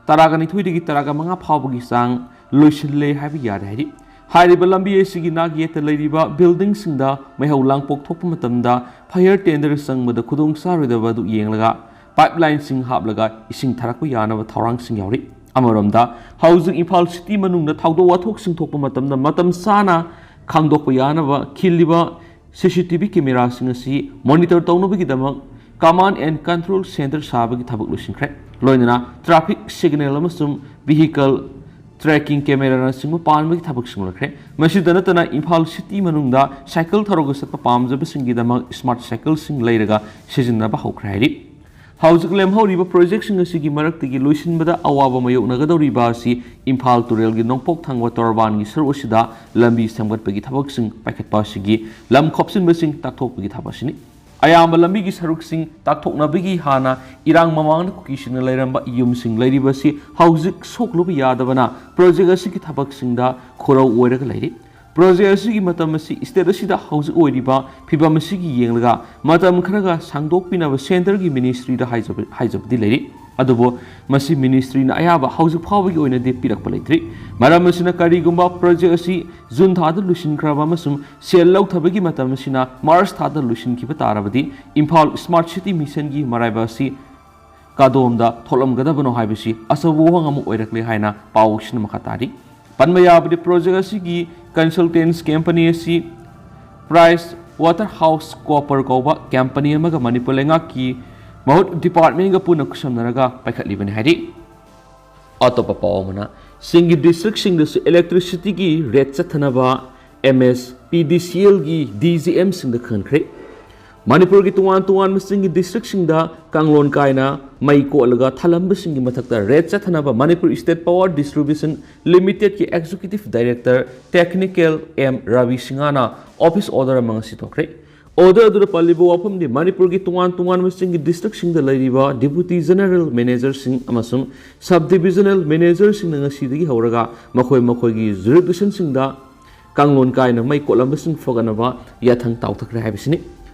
ꯇꯔꯥꯒ ꯅꯤꯊꯣꯏꯗꯒꯤ ꯇꯔꯥꯒ ꯃꯉꯥ ꯐꯥꯎꯕꯒꯤ ꯆꯥꯡ ꯂꯣꯏꯁꯤꯜꯂꯦ ꯍꯥꯏꯕ ꯌꯥꯔꯦ ꯍꯥꯏꯔꯤ꯫ ꯍꯥꯏꯔꯤꯕ ꯂꯝꯕꯤ ꯑꯁꯤꯒꯤ ꯅꯥꯛ ꯌꯦꯠꯇ ꯂꯩꯔꯤꯕ ꯕꯤꯜꯗꯤꯡꯁꯤꯡꯗ ꯃꯩꯍꯧ ꯂꯥꯡꯄꯣꯛ ꯊꯣꯛꯄ ꯃꯇꯝꯗ ꯐꯥꯌꯔ ꯇꯦꯟꯗꯔ ꯆꯪꯕꯗ ꯈꯨꯗꯣꯡ ꯆꯥꯔꯣꯏꯗꯕ ꯑꯗꯨ ꯌꯦꯡꯂꯒ ꯄꯥꯏꯞꯂꯥꯏꯟꯁꯤꯡ ꯍꯥꯞꯂꯒ ꯏꯁꯤꯡ ꯊꯥꯔꯛꯄ ꯌꯥꯅꯕ ꯊꯧꯔꯥꯡꯁꯤꯡ ꯌꯥꯎꯔꯤ꯫ ꯑꯃꯔꯣꯝꯗ, ꯍꯧꯖꯤꯛ ꯏꯝꯐꯥꯜ ꯁꯤꯇꯤ ꯃꯅꯨꯡꯗ ꯊꯧꯗꯣꯛ ꯋꯥꯊꯣꯛꯁꯤꯡ ꯊꯣꯛꯄ ꯃꯇꯝꯗ ꯃꯇꯝ ꯆꯥꯅ ꯈꯪꯗꯣꯛꯄ ꯌꯥꯅꯕ ꯈꯤꯜꯂꯤꯕ ꯁꯤ ꯁꯤ ꯇꯤ ꯚꯤ ꯀꯦꯃꯦꯔꯥꯁꯤꯡ ꯑꯁꯤ ꯃꯣꯅꯤꯇꯔ ꯇꯧꯅꯕꯒꯤꯗꯃꯛ ꯀꯃꯥꯟ ꯑꯦꯟ ꯀꯟꯇ꯭ꯔꯣꯜ ꯁꯦꯟꯇꯔ ꯁꯥꯕꯒꯤ ꯊꯕꯛ ꯂꯣꯏꯁꯤꯟꯈ꯭ꯔꯦ꯫ ꯂꯣꯏꯅꯅ ꯇ꯭ꯔꯥꯐꯤꯛ ꯁꯤꯒꯅꯦꯜ ꯑꯃꯁꯨꯡ ꯚꯤꯍꯤꯀꯜ ꯇ꯭ꯔꯦꯀꯤꯡ ꯀꯦꯃꯦꯔꯥꯅꯆꯤꯡꯕ ꯄꯥꯟꯕꯒꯤ ꯊꯕꯛꯁꯤꯡ ꯂꯣꯏꯈ꯭ꯔꯦ꯫ ꯃꯁꯤꯗ ꯅꯠꯇꯅ, ꯏꯝꯐꯥꯜ ꯁꯤꯇꯤ ꯃꯅꯨꯡꯗ ꯁꯥꯏꯀꯜ ꯊꯧꯔꯒ ꯆꯠꯄ ꯄꯥꯝꯖꯕꯁꯤꯡꯒꯤꯗꯃꯛ ꯁ꯭ꯃꯥꯔꯠ ꯁꯥꯏꯀꯜꯁꯤꯡ ꯂꯩꯔꯒ ꯁꯤꯖꯤꯟꯅꯕ ꯍꯧꯈ꯭ꯔꯦ ꯍꯥꯏꯔꯤ꯫ ꯍꯧꯖꯤꯛ ꯂꯦꯝꯍꯧꯔꯤꯕ ꯄ꯭ꯔꯣꯖꯦꯛꯁꯤꯡ ꯑꯁꯤꯒꯤ ꯃꯔꯛꯇꯒꯤ ꯂꯣꯏꯁꯤꯟꯕꯗ ꯑꯋꯥꯕ ꯃꯥꯌꯣꯛꯅꯒꯗꯧꯔꯤꯕ ꯑꯁꯤ ꯏꯝꯐꯥꯜ ꯇꯨꯔꯦꯜꯒꯤ ꯅꯣꯡꯄꯣꯛ ꯊꯪꯕ ꯇꯣꯔꯕꯥꯟꯒꯤ ꯁꯔꯨꯛ ꯑꯁꯤꯗ ꯂꯝꯕꯤ ꯁꯦꯝꯒꯠꯄꯒꯤ ꯊꯕꯛꯁꯤꯡ ꯄꯥꯏꯈꯠꯄ ꯑꯁꯤꯒꯤ ꯂꯝ ꯈꯣꯞꯆꯤꯟꯕꯁꯤꯡ ꯇꯥꯛꯊꯣꯛꯄꯒꯤ ꯊꯕꯛ ꯑꯁꯤꯅꯤ꯫ ꯑꯌꯥꯝꯕ ꯂꯝꯕꯤꯒꯤ ꯁꯔꯨꯛꯁꯤꯡ ꯇꯥꯛꯊꯣꯛꯅꯕꯒꯤ ꯍꯥꯟꯅ ꯏꯔꯥꯡ ꯃꯃꯥꯡꯗ ꯀꯨꯀꯤꯁꯤꯡꯅ ꯂꯩꯔꯝꯕ ꯌꯨꯝꯁꯤꯡ ꯂꯩꯔꯤꯕꯁꯤ ꯍꯧꯖꯤꯛ ꯁꯣꯛꯂꯨꯕ ꯌꯥꯗꯕꯅ ꯄ꯭ꯔꯣꯖꯦꯛ ꯑꯁꯤꯒꯤ ꯊꯕꯛꯁꯤꯡꯗ ꯈꯨꯔꯧ ꯑꯣꯏꯔꯒ ꯂꯩꯔꯤ꯫ ꯄ꯭ꯔꯣꯖꯦꯛ ꯑꯁꯤꯒꯤ ꯃꯇꯝ ꯑꯁꯤ ꯁ꯭ꯇꯦꯠ ꯑꯁꯤꯗ ꯍꯧꯖꯤꯛ ꯑꯣꯏꯔꯤꯕ ꯐꯤꯕꯝ ꯑꯁꯤꯒꯤ ꯌꯦꯡꯂꯒ ꯃꯇꯝ ꯈꯔꯒ ꯁꯥꯡꯗꯣꯛꯄꯤꯅꯕ ꯁꯦꯟꯇꯔꯒꯤ ꯃꯤꯅꯤꯁꯇ꯭ꯔꯤꯗ ꯍꯥꯏꯖꯕ-, ꯍꯥꯏꯖꯕꯗꯤ ꯂꯩꯔꯤ꯫ ꯑꯗꯨꯕꯨ ꯃꯁꯤ ꯃꯤꯅꯤꯁꯇ꯭ꯔꯤꯅ ꯑꯌꯥꯕ ꯍꯧꯖꯤꯛ ꯐꯥꯎꯕꯒꯤ ꯑꯣꯏꯅꯗꯤ ꯄꯤꯔꯛꯄ ꯂꯩꯇ꯭ꯔꯤ꯫ ꯃꯔꯝ ꯑꯁꯤꯅ ꯀꯔꯤꯒꯨꯝꯕ ꯄ꯭ꯔꯣꯖꯦꯛ ꯑꯁꯤ ꯖꯨꯟ ꯊꯥꯗ ꯂꯣꯏꯁꯤꯟꯈ꯭ꯔꯕ ꯑꯃꯁꯨꯡ ꯁꯦꯜ ꯂꯧꯊꯕꯒꯤ ꯃꯇꯝ ꯑꯁꯤꯅ ꯃꯥꯔꯆ ꯊꯥꯗ ꯂꯣꯏꯁꯤꯟꯈꯤꯕ ꯇꯥꯔꯕꯗꯤ ꯏꯝꯐꯥꯜ ꯁ꯭ꯃꯥꯔꯠ ꯁꯤꯇꯤ ꯃꯤꯁꯟꯒꯤ ꯃꯔꯥꯏꯕꯛ ꯑꯁꯤ ꯀꯗꯣꯝꯗ ꯊꯣꯛꯂꯝꯒꯗꯕꯅꯣ ꯍꯥꯏꯕꯁꯤ ꯑꯆꯧꯕ ꯋꯥꯍꯪ ꯑꯃ ꯑꯣꯏꯔꯛꯂꯦ ꯍꯥꯏꯅ ꯄꯥꯎꯁꯤꯅ ꯃꯈꯥ ꯇꯥꯔꯤ꯫ ꯄꯟꯕ ꯌꯥꯕꯗꯤ ꯄ꯭ꯔꯣꯖꯦꯛ ꯑꯁꯤꯒꯤ ꯀꯟꯁꯜꯇꯦꯟꯁ ꯀꯝꯄꯅꯤ ꯑꯁꯤ ꯄ꯭ꯔꯥꯏꯁ ꯋꯥꯇꯔ ꯍꯥꯎꯁ ꯀꯣꯄꯔ ꯀꯧꯕ ꯀꯝꯄꯅꯤ ꯑꯃꯒ ꯃꯅꯤꯄꯨꯔ ꯂꯩꯉꯥꯛꯀꯤ ꯃꯍꯨꯠ ꯗꯤꯄꯥꯔꯠꯃꯦꯟꯒ ꯄꯨꯟꯅ ꯈꯨꯠꯁꯝꯅꯔꯒ ꯄꯥꯏꯈꯠꯂꯤꯕꯅꯤ ꯍꯥꯏꯔꯤ꯫ ꯑꯇꯣꯞꯄ ꯄꯥꯎ ꯑꯃꯅ, ꯆꯤꯡꯒꯤ ꯗꯤꯁꯇ꯭ꯔꯤꯛꯁꯤꯡꯗꯁꯨ ꯏꯂꯦꯛꯇ꯭ꯔꯤꯁꯤꯇꯤꯒꯤ ꯔꯦꯠ ꯆꯠꯊꯅꯕ ꯑꯦꯝ ꯑꯦꯁ ꯄꯤ ꯗꯤ ꯁꯤ ꯑꯦꯜꯒꯤ ꯗꯤ ꯖꯤ ꯑꯦꯝꯁꯤꯡꯗ ꯈꯪꯍꯟꯈ꯭ꯔꯦ꯫ ꯃꯅꯤꯄꯨꯔꯒꯤ ꯇꯣꯉꯥꯟ ꯇꯣꯉꯥꯟꯕ ꯆꯤꯡꯒꯤ ꯗꯤꯁꯇ꯭ꯔꯤꯛꯁꯤꯡꯗ ꯀꯥꯡꯂꯣꯟ ꯀꯥꯏꯅ ꯃꯩ ꯀꯣꯠꯂꯒ ꯊꯜꯂꯝꯕꯁꯤꯡꯒꯤ ꯃꯊꯛꯇ ꯔꯦꯠ ꯆꯠꯊꯅꯕ ꯃꯅꯤꯄꯨꯔ ꯏꯁꯇꯦꯠ ꯄꯥꯋꯔ ꯗꯤꯁꯇ꯭ꯔꯤꯕ꯭ꯌꯨꯁꯟ ꯂꯤꯃꯤꯇꯦꯗꯀꯤ executive director technical M Rabi ꯁꯤꯡꯍꯅ ꯑꯣꯐꯤꯁ ꯑꯣꯔꯗꯔ ꯑꯃ ꯉꯁꯤ ꯊꯣꯛꯈ꯭ꯔꯦ꯫ ꯑꯣꯔꯗꯔ ꯑꯗꯨꯗ ꯄꯜꯂꯤꯕ ꯋꯥꯐꯝꯗꯤ ꯃꯅꯤꯄꯨꯔꯒꯤ ꯇꯣꯉꯥꯟ ꯇꯣꯉꯥꯟꯕ ꯆꯤꯡꯒꯤ ꯗꯤꯁꯇ꯭ꯔꯤꯛꯁꯤꯡꯗ ꯂꯩꯔꯤꯕ ꯗꯤꯄꯨꯇꯤ ꯖꯦꯅꯔꯦꯜ ꯃꯦꯅꯦꯖꯔꯁꯤꯡ ꯑꯃꯁꯨꯡ ꯁꯕ ꯗꯤꯕꯤꯖꯅꯦꯜ ꯃꯦꯅꯦꯖꯔꯁꯤꯡꯅ ꯉꯁꯤꯗꯒꯤ ꯍꯧꯔꯒ ꯃꯈꯣꯏ ꯃꯈꯣꯏꯒꯤ ꯖꯨꯔꯤꯗꯤꯛꯁꯟꯁꯤꯡꯗ ꯀꯥꯡꯂꯣꯟ ꯀꯥꯏꯅ ꯃꯩ ꯀꯣꯠꯂꯝꯕꯁꯤꯡ ꯐꯒꯠꯅꯕ ꯌꯥꯊꯪ ꯇꯥꯎꯊꯈ꯭ꯔꯦ ꯍꯥꯏꯕꯁꯤꯅꯤ꯫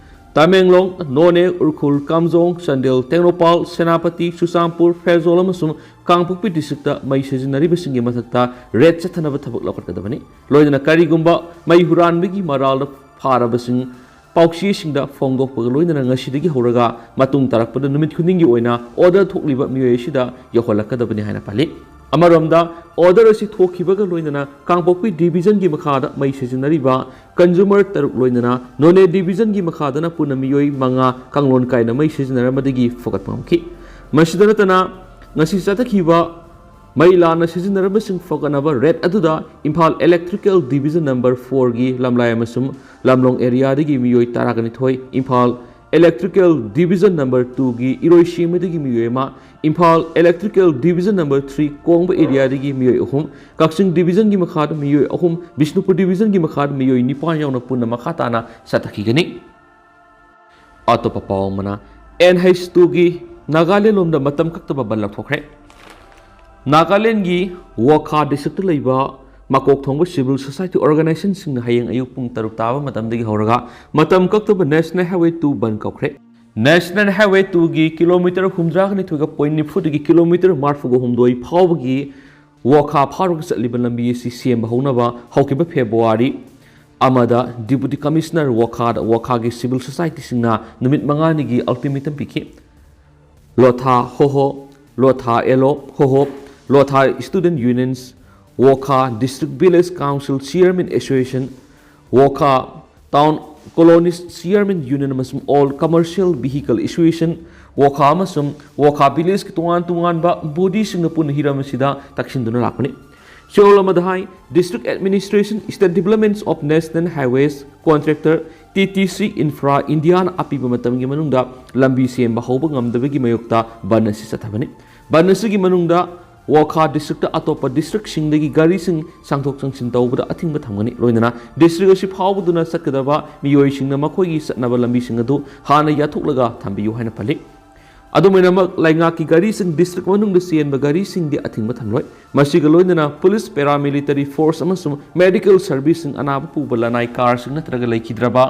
ꯇꯃꯦꯡꯂꯣꯡ, ꯅꯣꯅꯦ, ꯎꯈ꯭ꯔꯨꯜ, ꯀꯥꯝꯖꯣꯡ, ꯆꯥꯟꯗꯦꯜ, ꯇꯦꯡꯅꯧꯄꯥꯜ, ꯁꯦꯅꯥꯄꯇꯤ, ꯆꯨꯔꯆꯥꯟꯄꯨꯔ, ꯐꯦꯔꯖꯣꯜ ꯑꯃꯁꯨꯡ ꯀꯥꯡꯄꯣꯛꯄꯤ ꯗꯤꯁꯇ꯭ꯔꯤꯛꯇ ꯃꯩ ꯁꯤꯖꯤꯟꯅꯔꯤꯕꯁꯤꯡꯒꯤ ꯃꯊꯛꯇ ꯔꯦꯠ ꯆꯠꯊꯅꯕ ꯊꯕꯛ ꯂꯧꯈꯠꯀꯗꯕꯅꯤ꯫ ꯂꯣꯏꯅꯅ ꯀꯔꯤꯒꯨꯝꯕ ꯃꯩ ꯍꯨꯔꯥꯟꯕꯒꯤ ꯃꯔꯥꯜꯗ ꯐꯥꯔꯕꯁꯤꯡ ꯄꯥꯎꯆꯦꯁꯤꯡꯗ ꯐꯣꯡꯗꯣꯛꯄꯒ ꯂꯣꯏꯅꯅ ꯉꯁꯤꯗꯒꯤ ꯍꯧꯔꯒ ꯃꯇꯨꯡ ꯇꯥꯔꯛꯄꯗ ꯅꯨꯃꯤꯠ ꯈꯨꯗꯤꯡꯒꯤ ꯑꯣꯏꯅ ꯑꯣꯔꯗꯔ ꯊꯣꯛꯂꯤꯕ ꯃꯤꯑꯣꯏ ꯑꯁꯤꯗ ꯌꯧꯍꯜꯂꯛꯀꯗꯕꯅꯤ ꯍꯥꯏꯅ ꯄꯜꯂꯤ꯫ ꯑꯃꯔꯣꯝꯗ, ꯑꯣꯔꯗꯔ ꯑꯁꯤ ꯊꯣꯛꯈꯤꯕꯒ ꯂꯣꯏꯅꯅ ꯀꯥꯡꯄꯣꯛꯄꯤ ꯗꯤꯕꯤꯖꯟꯒꯤ ꯃꯈꯥꯗ ꯃꯩ ꯁꯤꯖꯤꯟꯅꯔꯤꯕ ꯀꯟꯖꯨꯃꯔ ꯇꯔꯨꯛ ꯂꯣꯏꯅꯅ ꯅꯣꯅꯦ ꯗꯤꯕꯤꯖꯟꯒꯤ ꯃꯈꯥꯗꯅ ꯄꯨꯟꯅ ꯃꯤꯑꯣꯏ ꯃꯉꯥ ꯀꯥꯡꯂꯣꯟ ꯀꯥꯏꯅ ꯃꯩ ꯁꯤꯖꯤꯟꯅꯔꯝꯕꯗꯒꯤ ꯐꯒꯠꯄ ꯉꯝꯈꯤ꯫ ꯃꯁꯤꯗ ꯅꯠꯇꯅ, ꯉꯁꯤ ꯆꯠꯊꯈꯤꯕ ꯃꯩ ꯂꯥꯟꯅ ꯁꯤꯖꯤꯟꯅꯔꯝꯕꯁꯤꯡ ꯐꯒꯠꯅꯕ ꯔꯦꯠ ꯑꯗꯨꯗ ꯏꯝꯐꯥꯜ ꯏꯂꯦꯛꯇ꯭ꯔꯤꯀꯦꯜ ꯗꯤꯕꯤꯖꯟ ꯅꯝꯕꯔ ꯐꯣꯔꯒꯤ ꯂꯝꯂꯥꯏ ꯑꯃꯁꯨꯡ ꯂꯝꯂꯣꯡ ꯑꯦꯔꯤꯌꯥꯗꯒꯤ ꯃꯤꯑꯣꯏ ꯇꯔꯥꯒ ꯅꯤꯊꯣꯏ, ꯏꯝꯐꯥꯜ ꯏꯂꯦꯛꯇ꯭ꯔꯤꯀꯦꯜ ꯗꯤꯕꯤꯖꯟ ꯅꯝꯕꯔ ꯇꯨꯒꯤ ꯏꯔꯣꯏꯁꯦꯝꯕꯗꯒꯤ ꯃꯤꯑꯣꯏ ꯑꯃ, Imphal electrical division number three Kongba ꯑꯦꯔꯤꯌꯥꯗꯒꯤ ꯃꯤꯑꯣꯏ ꯑꯍꯨꯝ, ꯀꯛꯆꯤꯡ ꯗꯤꯕꯤꯖꯟꯒꯤ ꯃꯈꯥꯗ ꯃꯤꯑꯣꯏ ꯑꯍꯨꯝ, ꯕꯤꯁꯅꯨꯄꯨꯔ ꯗꯤꯕꯤꯖꯟꯒꯤ ꯃꯈꯥꯗ ꯃꯤꯑꯣꯏ ꯅꯤꯄꯥꯟ ꯌꯥꯎꯅ ꯄꯨꯟꯅ ꯃꯈꯥ ꯇꯥꯅ ꯆꯠꯊꯈꯤꯒꯅꯤ꯫ ꯑꯇꯣꯞꯄ ꯄꯥꯎ ꯑꯃꯅ, ꯑꯦꯟ ꯍꯩꯆ ꯇꯨꯒꯤ ꯅꯥꯒꯥꯂꯦꯟ ꯂꯣꯝꯗ ꯃꯇꯝ ꯀꯛꯇꯕ ꯕꯟ ꯂꯧꯊꯣꯛꯈ꯭ꯔꯦ꯫ ꯅꯥꯒꯥꯂꯦꯟꯒꯤ ꯋꯣꯈꯥ ꯗꯤꯁꯇ꯭ꯔꯤꯛꯇ ꯂꯩꯕ ꯃꯀꯣꯛ ꯊꯣꯡꯕ ꯁꯤꯚꯤꯜ ꯁꯣꯁꯥꯏꯇꯤ ꯑꯣꯔꯒꯅꯥꯏꯖꯦꯁꯟꯁꯤꯡꯅ ꯍꯌꯦꯡ ꯑꯌꯨꯛ ꯄꯨꯡ ꯇꯔꯨꯛ ꯇꯥꯕ ꯃꯇꯝꯗꯒꯤ ꯍꯧꯔꯒ ꯃꯇꯝ ꯀꯛꯇꯕ ꯅꯦꯁꯅꯦꯜ ꯍꯥꯏꯋꯦ ꯇꯨ ꯕꯟ ꯀꯧꯈ꯭ꯔꯦ꯫ ꯅꯦꯁꯅꯦꯜ ꯍꯥꯏꯋꯦ ꯇꯨꯒꯤ ꯀꯤꯂꯣꯃꯤꯇꯔ ꯍꯨꯝꯗ꯭ꯔꯥꯒ ꯅꯤꯊꯣꯏꯒ ꯄꯣꯏꯟ ꯅꯤꯐꯨꯗꯒꯤ ꯀꯤꯂꯣꯃꯤꯇꯔ ꯃꯔꯤꯐꯨꯒ ꯍꯨꯝꯗꯣꯏ ꯐꯥꯎꯕꯒꯤ ꯋꯣꯈꯥ ꯐꯥꯎꯔꯒ ꯆꯠꯂꯤꯕ ꯂꯝꯕꯤ ꯑꯁꯤ ꯁꯦꯝꯕ ꯍꯧꯅꯕ ꯍꯧꯈꯤꯕ ꯐꯦꯕ꯭ꯔꯨꯋꯥꯔꯤ ꯑꯃꯗ ꯗꯤꯄꯨꯇꯤ ꯀꯃꯤꯁꯅꯔ ꯋꯣꯈꯥꯗ ꯋꯣꯈꯥꯒꯤ ꯁꯤꯚꯤꯜ ꯁꯣꯁꯥꯏꯇꯤꯁꯤꯡꯅ ꯅꯨꯃꯤꯠ ꯃꯉꯥꯅꯤꯒꯤ ꯑꯜꯇꯤꯃꯦꯇꯝ ꯄꯤꯈꯤ꯫ Lotha Hoho, Lotha Eloe Hoho, Lotha student unions, Wokha district village council chairmen association, Wokha town colonies chairmen union ꯑꯃꯁꯨꯡ all commercial vehicle association, Wokha ꯑꯃꯁꯨꯡ ꯋꯣꯈꯥ ꯚꯤꯂꯦꯖꯀꯤ ꯇꯣꯉꯥꯟ ꯇꯣꯉꯥꯟꯕ ꯕꯣꯗꯤꯁꯤꯡꯅ ꯄꯨꯟꯅ ꯍꯤꯔꯝ ꯑꯁꯤꯗ ꯇꯛꯁꯤꯟꯗꯨꯅ ꯂꯥꯛꯄꯅꯤ꯫ ꯆꯦꯔꯣꯜ ꯑꯃꯗ ꯍꯥꯏ, District Administration, State Development of National Highways Contractor, T T C Infra Indiaꯅ ꯑꯄꯤꯕ ꯃꯇꯝꯒꯤ ꯃꯅꯨꯡꯗ ꯂꯝꯕꯤ ꯁꯦꯝꯕ ꯍꯧꯕ ꯉꯝꯗꯕꯒꯤ ꯃꯥꯌꯣꯛꯇ ꯕꯟ ꯑꯁꯤ ꯆꯠꯊꯕꯅꯤ꯫ ꯕꯟ ꯑꯁꯤꯒꯤ ꯃꯅꯨꯡꯗ ꯋꯣꯈꯥ ꯗꯤꯁꯇ꯭ꯔꯤꯛꯇ ꯑꯇꯣꯞꯄ ꯗꯤꯁꯇ꯭ꯔꯤꯛꯁꯤꯡꯗꯒꯤ ꯒꯥꯔꯤꯁꯤꯡ ꯆꯪꯊꯣꯛ ꯆꯪꯁꯤꯟ ꯇꯧꯕꯗ ꯑꯊꯤꯡꯕ ꯊꯝꯒꯅꯤ꯫ ꯂꯣꯏꯅꯅ ꯗꯤꯁꯇ꯭ꯔꯤꯛ ꯑꯁꯤ ꯐꯥꯎꯕꯗꯨꯅ ꯆꯠꯀꯗꯕ ꯃꯤꯑꯣꯏꯁꯤꯡꯅ ꯃꯈꯣꯏꯒꯤ ꯆꯠꯅꯕ ꯂꯝꯕꯤꯁꯤꯡ ꯑꯗꯨ ꯍꯥꯟꯅ ꯌꯥꯊꯣꯛꯂꯒ ꯊꯝꯕꯤꯌꯨ ꯍꯥꯏꯅ ꯄꯜꯂꯤ꯫ ꯑꯗꯨꯝ ꯑꯣꯏꯅꯃꯛ, ꯂꯩꯉꯥꯛꯀꯤ ꯒꯥꯔꯤꯁꯤꯡ ꯗꯤꯁꯇ꯭ꯔꯤꯛ ꯃꯅꯨꯡꯗ ꯆꯦꯟꯕ ꯒꯥꯔꯤꯁꯤꯡꯗꯤ ꯑꯊꯤꯡꯕ ꯊꯝꯂꯣꯏ꯫ ꯃꯁꯤꯒ ꯂꯣꯏꯅꯅ ꯄꯨꯂꯤꯁ, ꯄꯦꯔꯥꯃꯤꯂꯤꯇꯔꯤ ꯐꯣꯔꯁ ꯑꯃꯁꯨꯡ ꯃꯦꯗꯤꯀꯦꯜ ꯁꯔꯚꯤꯁꯁꯤꯡ, ꯑꯅꯥꯕ ꯄꯨꯕ ꯂꯅꯥꯏ ꯀꯥꯔꯁꯤꯡ ꯅꯠꯇ꯭ꯔꯒ ꯂꯩꯈꯤꯗ꯭ꯔꯕ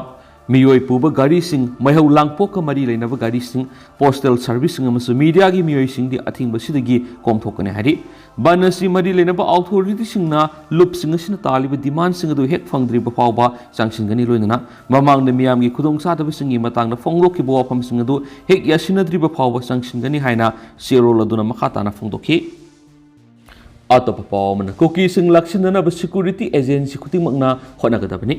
ꯃꯤꯑꯣꯏ ꯄꯨꯕ ꯒꯥꯔꯤꯁꯤꯡ, ꯃꯩꯍꯧ ꯂꯥꯡꯄꯣꯛꯀ ꯃꯔꯤ ꯂꯩꯅꯕ ꯒꯥꯔꯤꯁꯤꯡ, ꯄꯣꯁꯇꯦꯜ ꯁꯔꯚꯤꯁꯁꯤꯡ ꯑꯃꯁꯨꯡ ꯃꯤꯗꯤꯌꯥꯒꯤ ꯃꯤꯑꯣꯏꯁꯤꯡꯗꯤ ꯑꯊꯤꯡꯕꯁꯤꯗꯒꯤ ꯀꯣꯝꯊꯣꯛꯀꯅꯤ ꯍꯥꯏꯔꯤ꯫ ꯕꯟ ꯑꯁꯤ ꯃꯔꯤ ꯂꯩꯅꯕ ꯑꯣꯊꯣꯔꯤꯇꯤꯁꯤꯡꯅ ꯂꯨꯞꯁꯤꯡ ꯑꯁꯤꯅ ꯇꯥꯜꯂꯤꯕ ꯗꯤꯃꯥꯟꯁꯤꯡ ꯑꯗꯨ ꯍꯦꯛ ꯐꯪꯗ꯭ꯔꯤꯕ ꯐꯥꯎꯕ ꯆꯪꯁꯤꯟꯒꯅꯤ꯫ ꯂꯣꯏꯅꯅ ꯃꯃꯥꯡꯗ ꯃꯤꯌꯥꯝꯒꯤ ꯈꯨꯗꯣꯡꯆꯥꯗꯕꯁꯤꯡꯒꯤ ꯃꯇꯥꯡꯗ ꯐꯣꯡꯗꯣꯛꯈꯤꯕ ꯋꯥꯐꯝꯁꯤꯡ ꯑꯗꯨ ꯍꯦꯛ ꯌꯥꯁꯤꯟꯅꯗ꯭ꯔꯤꯕ ꯐꯥꯎꯕ ꯆꯪꯁꯤꯟꯒꯅꯤ ꯍꯥꯏꯅ ꯆꯦꯔꯣꯜ ꯑꯗꯨꯅ ꯃꯈꯥ ꯇꯥꯅ ꯐꯣꯡꯗꯣꯛꯈꯤ꯫ ꯑꯇꯣꯞꯄ ꯄꯥꯎ ꯑꯃꯅ, ꯀꯨꯀꯤꯁꯤꯡ ꯂꯥꯛꯁꯤꯟꯅꯅꯕ ꯁꯦꯀ꯭ꯌꯨꯔꯤꯇꯤ ꯑꯦꯖꯦꯟꯁꯤ ꯈꯨꯗꯤꯡꯃꯛꯅ ꯍꯣꯠꯅꯒꯗꯕꯅꯤ꯫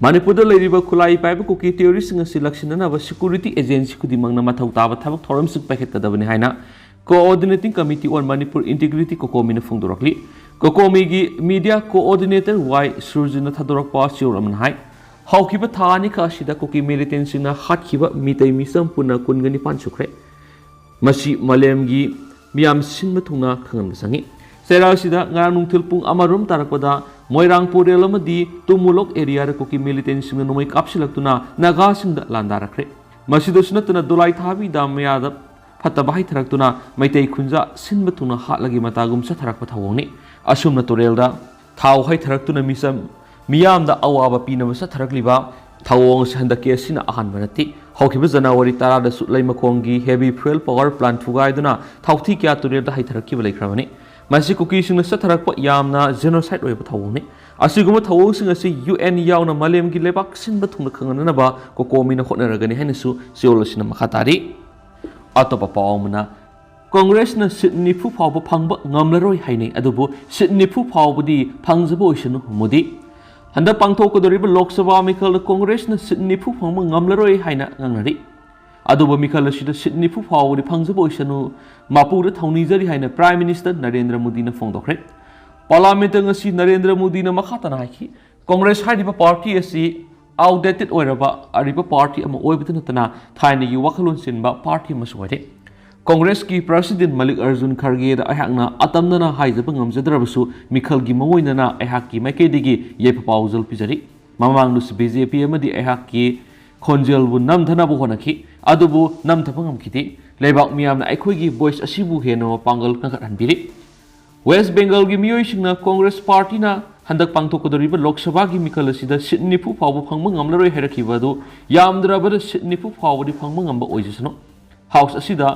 ꯃꯅꯤꯄꯨꯔꯗ ꯂꯩꯔꯤꯕ ꯈꯨꯠꯂꯥꯏ ꯄꯥꯏꯕ ꯀꯨꯀꯤ ꯇꯦꯔꯣꯔꯤꯁꯁꯤꯡ ꯑꯁꯤ ꯂꯥꯛꯁꯤꯟꯅꯅꯕ ꯁꯦꯀ꯭ꯌꯨꯔꯤꯇꯤ ꯑꯦꯖꯦꯟꯁꯤ ꯈꯨꯗꯤꯡꯃꯛꯅ ꯃꯊꯧ ꯇꯥꯕ ꯊꯕꯛ ꯊꯧꯔꯝꯁꯤꯡ ꯄꯥꯏꯈꯠꯀꯗꯕꯅꯤ ꯍꯥꯏꯅ Coordinating Committee on Manipur Integrity, ꯀꯣꯀꯣꯃꯤꯅ ꯐꯣꯡꯗꯣꯔꯛꯂꯤ꯫ ꯀꯣꯀꯣꯃꯤꯒꯤ ꯃꯤꯗꯤꯌꯥ ꯀꯣꯑꯣꯔꯗꯤꯅꯦꯇꯔ ꯋꯥꯏ ꯁꯨꯔꯖꯅ ꯊꯥꯗꯣꯔꯛꯄ ꯆꯦꯔꯣꯜ ꯑꯃꯅ ꯍꯥꯏ, ꯍꯧꯈꯤꯕ ꯊꯥ ꯑꯅꯤꯈꯛ ꯑꯁꯤꯗ ꯀꯨꯀꯤ ꯃꯤꯂꯤꯇꯦꯟꯁꯤꯡꯅ ꯍꯥꯠꯈꯤꯕ ꯃꯤꯇꯩ ꯃꯤꯆꯝ ꯄꯨꯟꯅ ꯀꯨꯟꯒ ꯅꯤꯄꯥꯟ ꯁꯨꯈ꯭ꯔꯦ꯫ ꯃꯁꯤ ꯃꯥꯂꯦꯝꯒꯤ ꯃꯤꯌꯥꯝ ꯁꯤꯟꯕ ꯊꯨꯡꯅ ꯈꯪꯍꯟꯕ ꯆꯪꯏ꯫ ꯆꯩꯔꯥꯛ ꯑꯁꯤꯗ ꯉꯔꯥꯡ ꯅꯨꯡꯊꯤꯜ ꯄꯨꯡ ꯑꯃꯔꯣꯝ ꯇꯥꯔꯛꯄꯗ ꯃꯣꯏꯔꯥꯡ ꯄꯨꯔꯦꯜ ꯑꯃꯗꯤ ꯇꯨꯃꯨꯂꯣꯛ ꯑꯦꯔꯤꯌꯥꯗ ꯀꯨꯀꯤ ꯃꯤꯂꯤꯇꯦꯟꯁꯤꯡꯅ ꯅꯣꯡꯃꯩ ꯀꯥꯞꯁꯤꯜꯂꯛꯇꯨꯅ ꯅꯥꯒꯥꯁꯤꯡꯗ ꯂꯥꯟꯗꯥꯔꯛꯈ꯭ꯔꯦ꯫ ꯃꯁꯤꯗꯁꯨ ꯅꯠꯇꯅ ꯗꯣꯂꯥꯏ ꯊꯥꯕꯤ ꯗꯥꯝ ꯃꯌꯥꯗ ꯐꯠꯇꯕ ꯍꯩꯊꯔꯛꯇꯨꯅ ꯃꯩꯇꯩ ꯈꯨꯟꯖꯥ ꯁꯤꯟꯕ ꯊꯨꯡꯅ ꯍꯥꯠꯂꯒꯤ ꯃꯇꯥꯒꯨꯝ ꯆꯠꯊꯔꯛꯄ ꯊꯧꯑꯣꯡꯅꯤ꯫ ꯑꯁꯨꯝꯅ ꯇꯨꯔꯦꯜꯗ ꯊꯥꯎ ꯍꯩꯊꯔꯛꯇꯨꯅ ꯃꯤꯆꯝ ꯃꯤꯌꯥꯝꯗ ꯑꯋꯥꯕ ꯄꯤꯅꯕ ꯆꯠꯊꯔꯛꯂꯤꯕ ꯊꯧꯑꯣꯡ ꯑꯁꯤ ꯍꯟꯗꯛꯀꯤ ꯑꯁꯤꯅ ꯑꯍꯥꯟꯕ ꯅꯠꯇꯦ꯫ ꯍꯧꯈꯤꯕ January ꯇꯔꯥꯗꯁꯨ ꯂꯩꯃꯈꯣꯡꯒꯤ heavy fuel power plant ꯊꯨꯒꯥꯏꯗꯨꯅ ꯊꯥꯎꯊꯤ ꯀꯌꯥ ꯇꯨꯔꯦꯜꯗ ꯍꯩꯊꯔꯛꯈꯤꯕ ꯂꯩꯈ꯭ꯔꯕꯅꯤ꯫ ꯃꯁꯤ ꯀꯨꯀꯤꯁꯤꯡꯅ ꯆꯠꯊꯔꯛꯄ ꯌꯥꯝꯅ genocide ꯑꯣꯏꯕ ꯊꯧꯑꯣꯡꯅꯤ꯫ ꯑꯁꯤꯒꯨꯝꯕ ꯊꯧꯑꯣꯡꯁꯤꯡ ꯑꯁꯤ U N ꯌꯥꯎꯅ ꯃꯥꯂꯦꯝꯒꯤ ꯂꯩꯕꯥꯛ ꯁꯤꯟꯕ ꯊꯨꯡꯅ ꯈꯪꯍꯟꯅꯅꯕ ꯀꯣꯀꯣꯃꯤꯅ ꯍꯣꯠꯅꯔꯒꯅꯤ ꯍꯥꯏꯅꯁꯨ ꯆꯌꯣꯜ ꯑꯁꯤꯅ ꯃꯈꯥ ꯇꯥꯔꯤ꯫ ꯑꯇꯣꯞꯄ ꯄꯥꯎ ꯑꯃꯅ, ꯀꯣꯡꯒ꯭ꯔꯦꯁꯅ ꯁꯤꯠ ꯅꯤꯐꯨ ꯐꯥꯎꯕ ꯐꯪꯕ ꯉꯝꯂꯔꯣꯏ ꯍꯥꯏꯅꯩ, ꯑꯗꯨꯕꯨ ꯁꯤꯠ ꯅꯤꯐꯨ ꯐꯥꯎꯕꯗꯤ ꯐꯪꯖꯕ ꯑꯣꯏꯁꯅꯨ, ꯃꯣꯗꯤ꯫ ꯍꯟꯗꯛ ꯄꯥꯡꯊꯣꯛꯀꯗꯧꯔꯤꯕ ꯂꯣꯛ ꯁꯚꯥ ꯃꯤꯈꯜꯗ ꯀꯣꯡꯒ꯭ꯔꯦꯁꯅ ꯁꯤꯠ ꯅꯤꯐꯨ ꯐꯪꯕ ꯉꯝꯂꯔꯣꯏ ꯍꯥꯏꯅ ꯉꯥꯡꯅꯔꯤ꯫ ꯑꯗꯨꯕꯨ ꯃꯤꯈꯜ ꯑꯁꯤꯗ ꯁꯤꯠ ꯅꯤꯐꯨ ꯐꯥꯎꯕꯗꯤ ꯐꯪꯖꯕ ꯑꯣꯏꯁꯅꯨ, ꯃꯄꯨꯗ ꯊꯧꯅꯤꯖꯔꯤ ꯍꯥꯏꯅ Prime Minister ꯅꯔꯦꯟꯗ꯭ꯔ ꯃꯣꯗꯤꯅ ꯐꯣꯡꯗꯣꯛꯈ꯭ꯔꯦ꯫ Parliament ꯉꯁꯤ ꯅꯔꯦꯟꯗ꯭ꯔ ꯃꯣꯗꯤꯅ ꯃꯈꯥ ꯇꯥꯅ ꯍꯥꯏꯈꯤ, ꯀꯣꯡꯒ꯭ꯔꯦꯁ ꯍꯥꯏꯔꯤꯕ party ꯑꯁꯤ outdated ꯑꯣꯏꯔꯕ ꯑꯔꯤꯕ party ꯑꯃ ꯑꯣꯏꯕꯇ ꯅꯠꯇꯅ ꯊꯥꯏꯅꯒꯤ ꯋꯥꯈꯜꯂꯣꯟ ꯆꯦꯟꯕ party ꯑꯃꯁꯨ ꯑꯣꯏꯔꯦ꯫ ꯀꯣꯡꯒ꯭ꯔꯦꯁꯀꯤ President ꯃꯜꯂꯤꯛ ꯑꯔꯖꯨꯟ ꯈꯔꯒꯦꯗ ꯑꯩꯍꯥꯛꯅ ꯑꯇꯝꯅꯅ ꯍꯥꯏꯖꯕ ꯉꯝꯖꯗ꯭ꯔꯕꯁꯨ ꯃꯤꯈꯜꯒꯤ ꯃꯑꯣꯡ ꯑꯣꯏꯅꯅ ꯑꯩꯍꯥꯛꯀꯤ ꯃꯥꯏꯀꯩꯗꯒꯤ ꯌꯥꯏꯐ ꯄꯥꯎꯖꯦꯜ ꯄꯤꯖꯔꯤ꯫ ꯃꯃꯥꯡꯗꯁꯨ B J P ꯑꯃꯗꯤ ꯑꯩꯍꯥꯛꯀꯤ ꯈꯣꯟꯖꯦꯜꯕꯨ ꯅꯝꯊꯅꯕ ꯍꯣꯠꯅꯈꯤ, ꯑꯗꯨꯕꯨ ꯅꯝꯊꯕ ꯉꯝꯈꯤꯗꯦ꯫ ꯂꯩꯕꯥꯛ ꯃꯤꯌꯥꯝꯅ ꯑꯩꯈꯣꯏꯒꯤ voice ꯑꯁꯤꯕꯨ ꯍꯦꯟꯅ ꯃꯄꯥꯡꯒꯜ ꯀꯟꯈꯠꯍꯟꯕꯤꯔꯤ꯫ West Bengalꯒꯤ ꯃꯤꯑꯣꯏꯁꯤꯡꯅ ꯀꯣꯡꯒ꯭ꯔꯦꯁ partyꯅ ꯍꯟꯗꯛ ꯄꯥꯡꯊꯣꯛꯀꯗꯧꯔꯤꯕ ꯂꯣꯛ ꯁꯚꯥꯒꯤ ꯃꯤꯈꯜ ꯑꯁꯤꯗ ꯁꯤꯠ ꯅꯤꯐꯨ ꯐꯥꯎꯕ ꯐꯪꯕ ꯉꯝꯂꯔꯣꯏ ꯍꯥꯏꯔꯛꯈꯤꯕ ꯑꯗꯨ ꯌꯥꯝꯗ꯭ꯔꯕꯗ ꯁꯤꯠ ꯅꯤꯐꯨ ꯐꯥꯎꯕꯗꯤ ꯐꯪꯕ ꯉꯝꯕ ꯑꯣꯏꯖꯁꯅꯨ꯫ House ꯑꯁꯤꯗ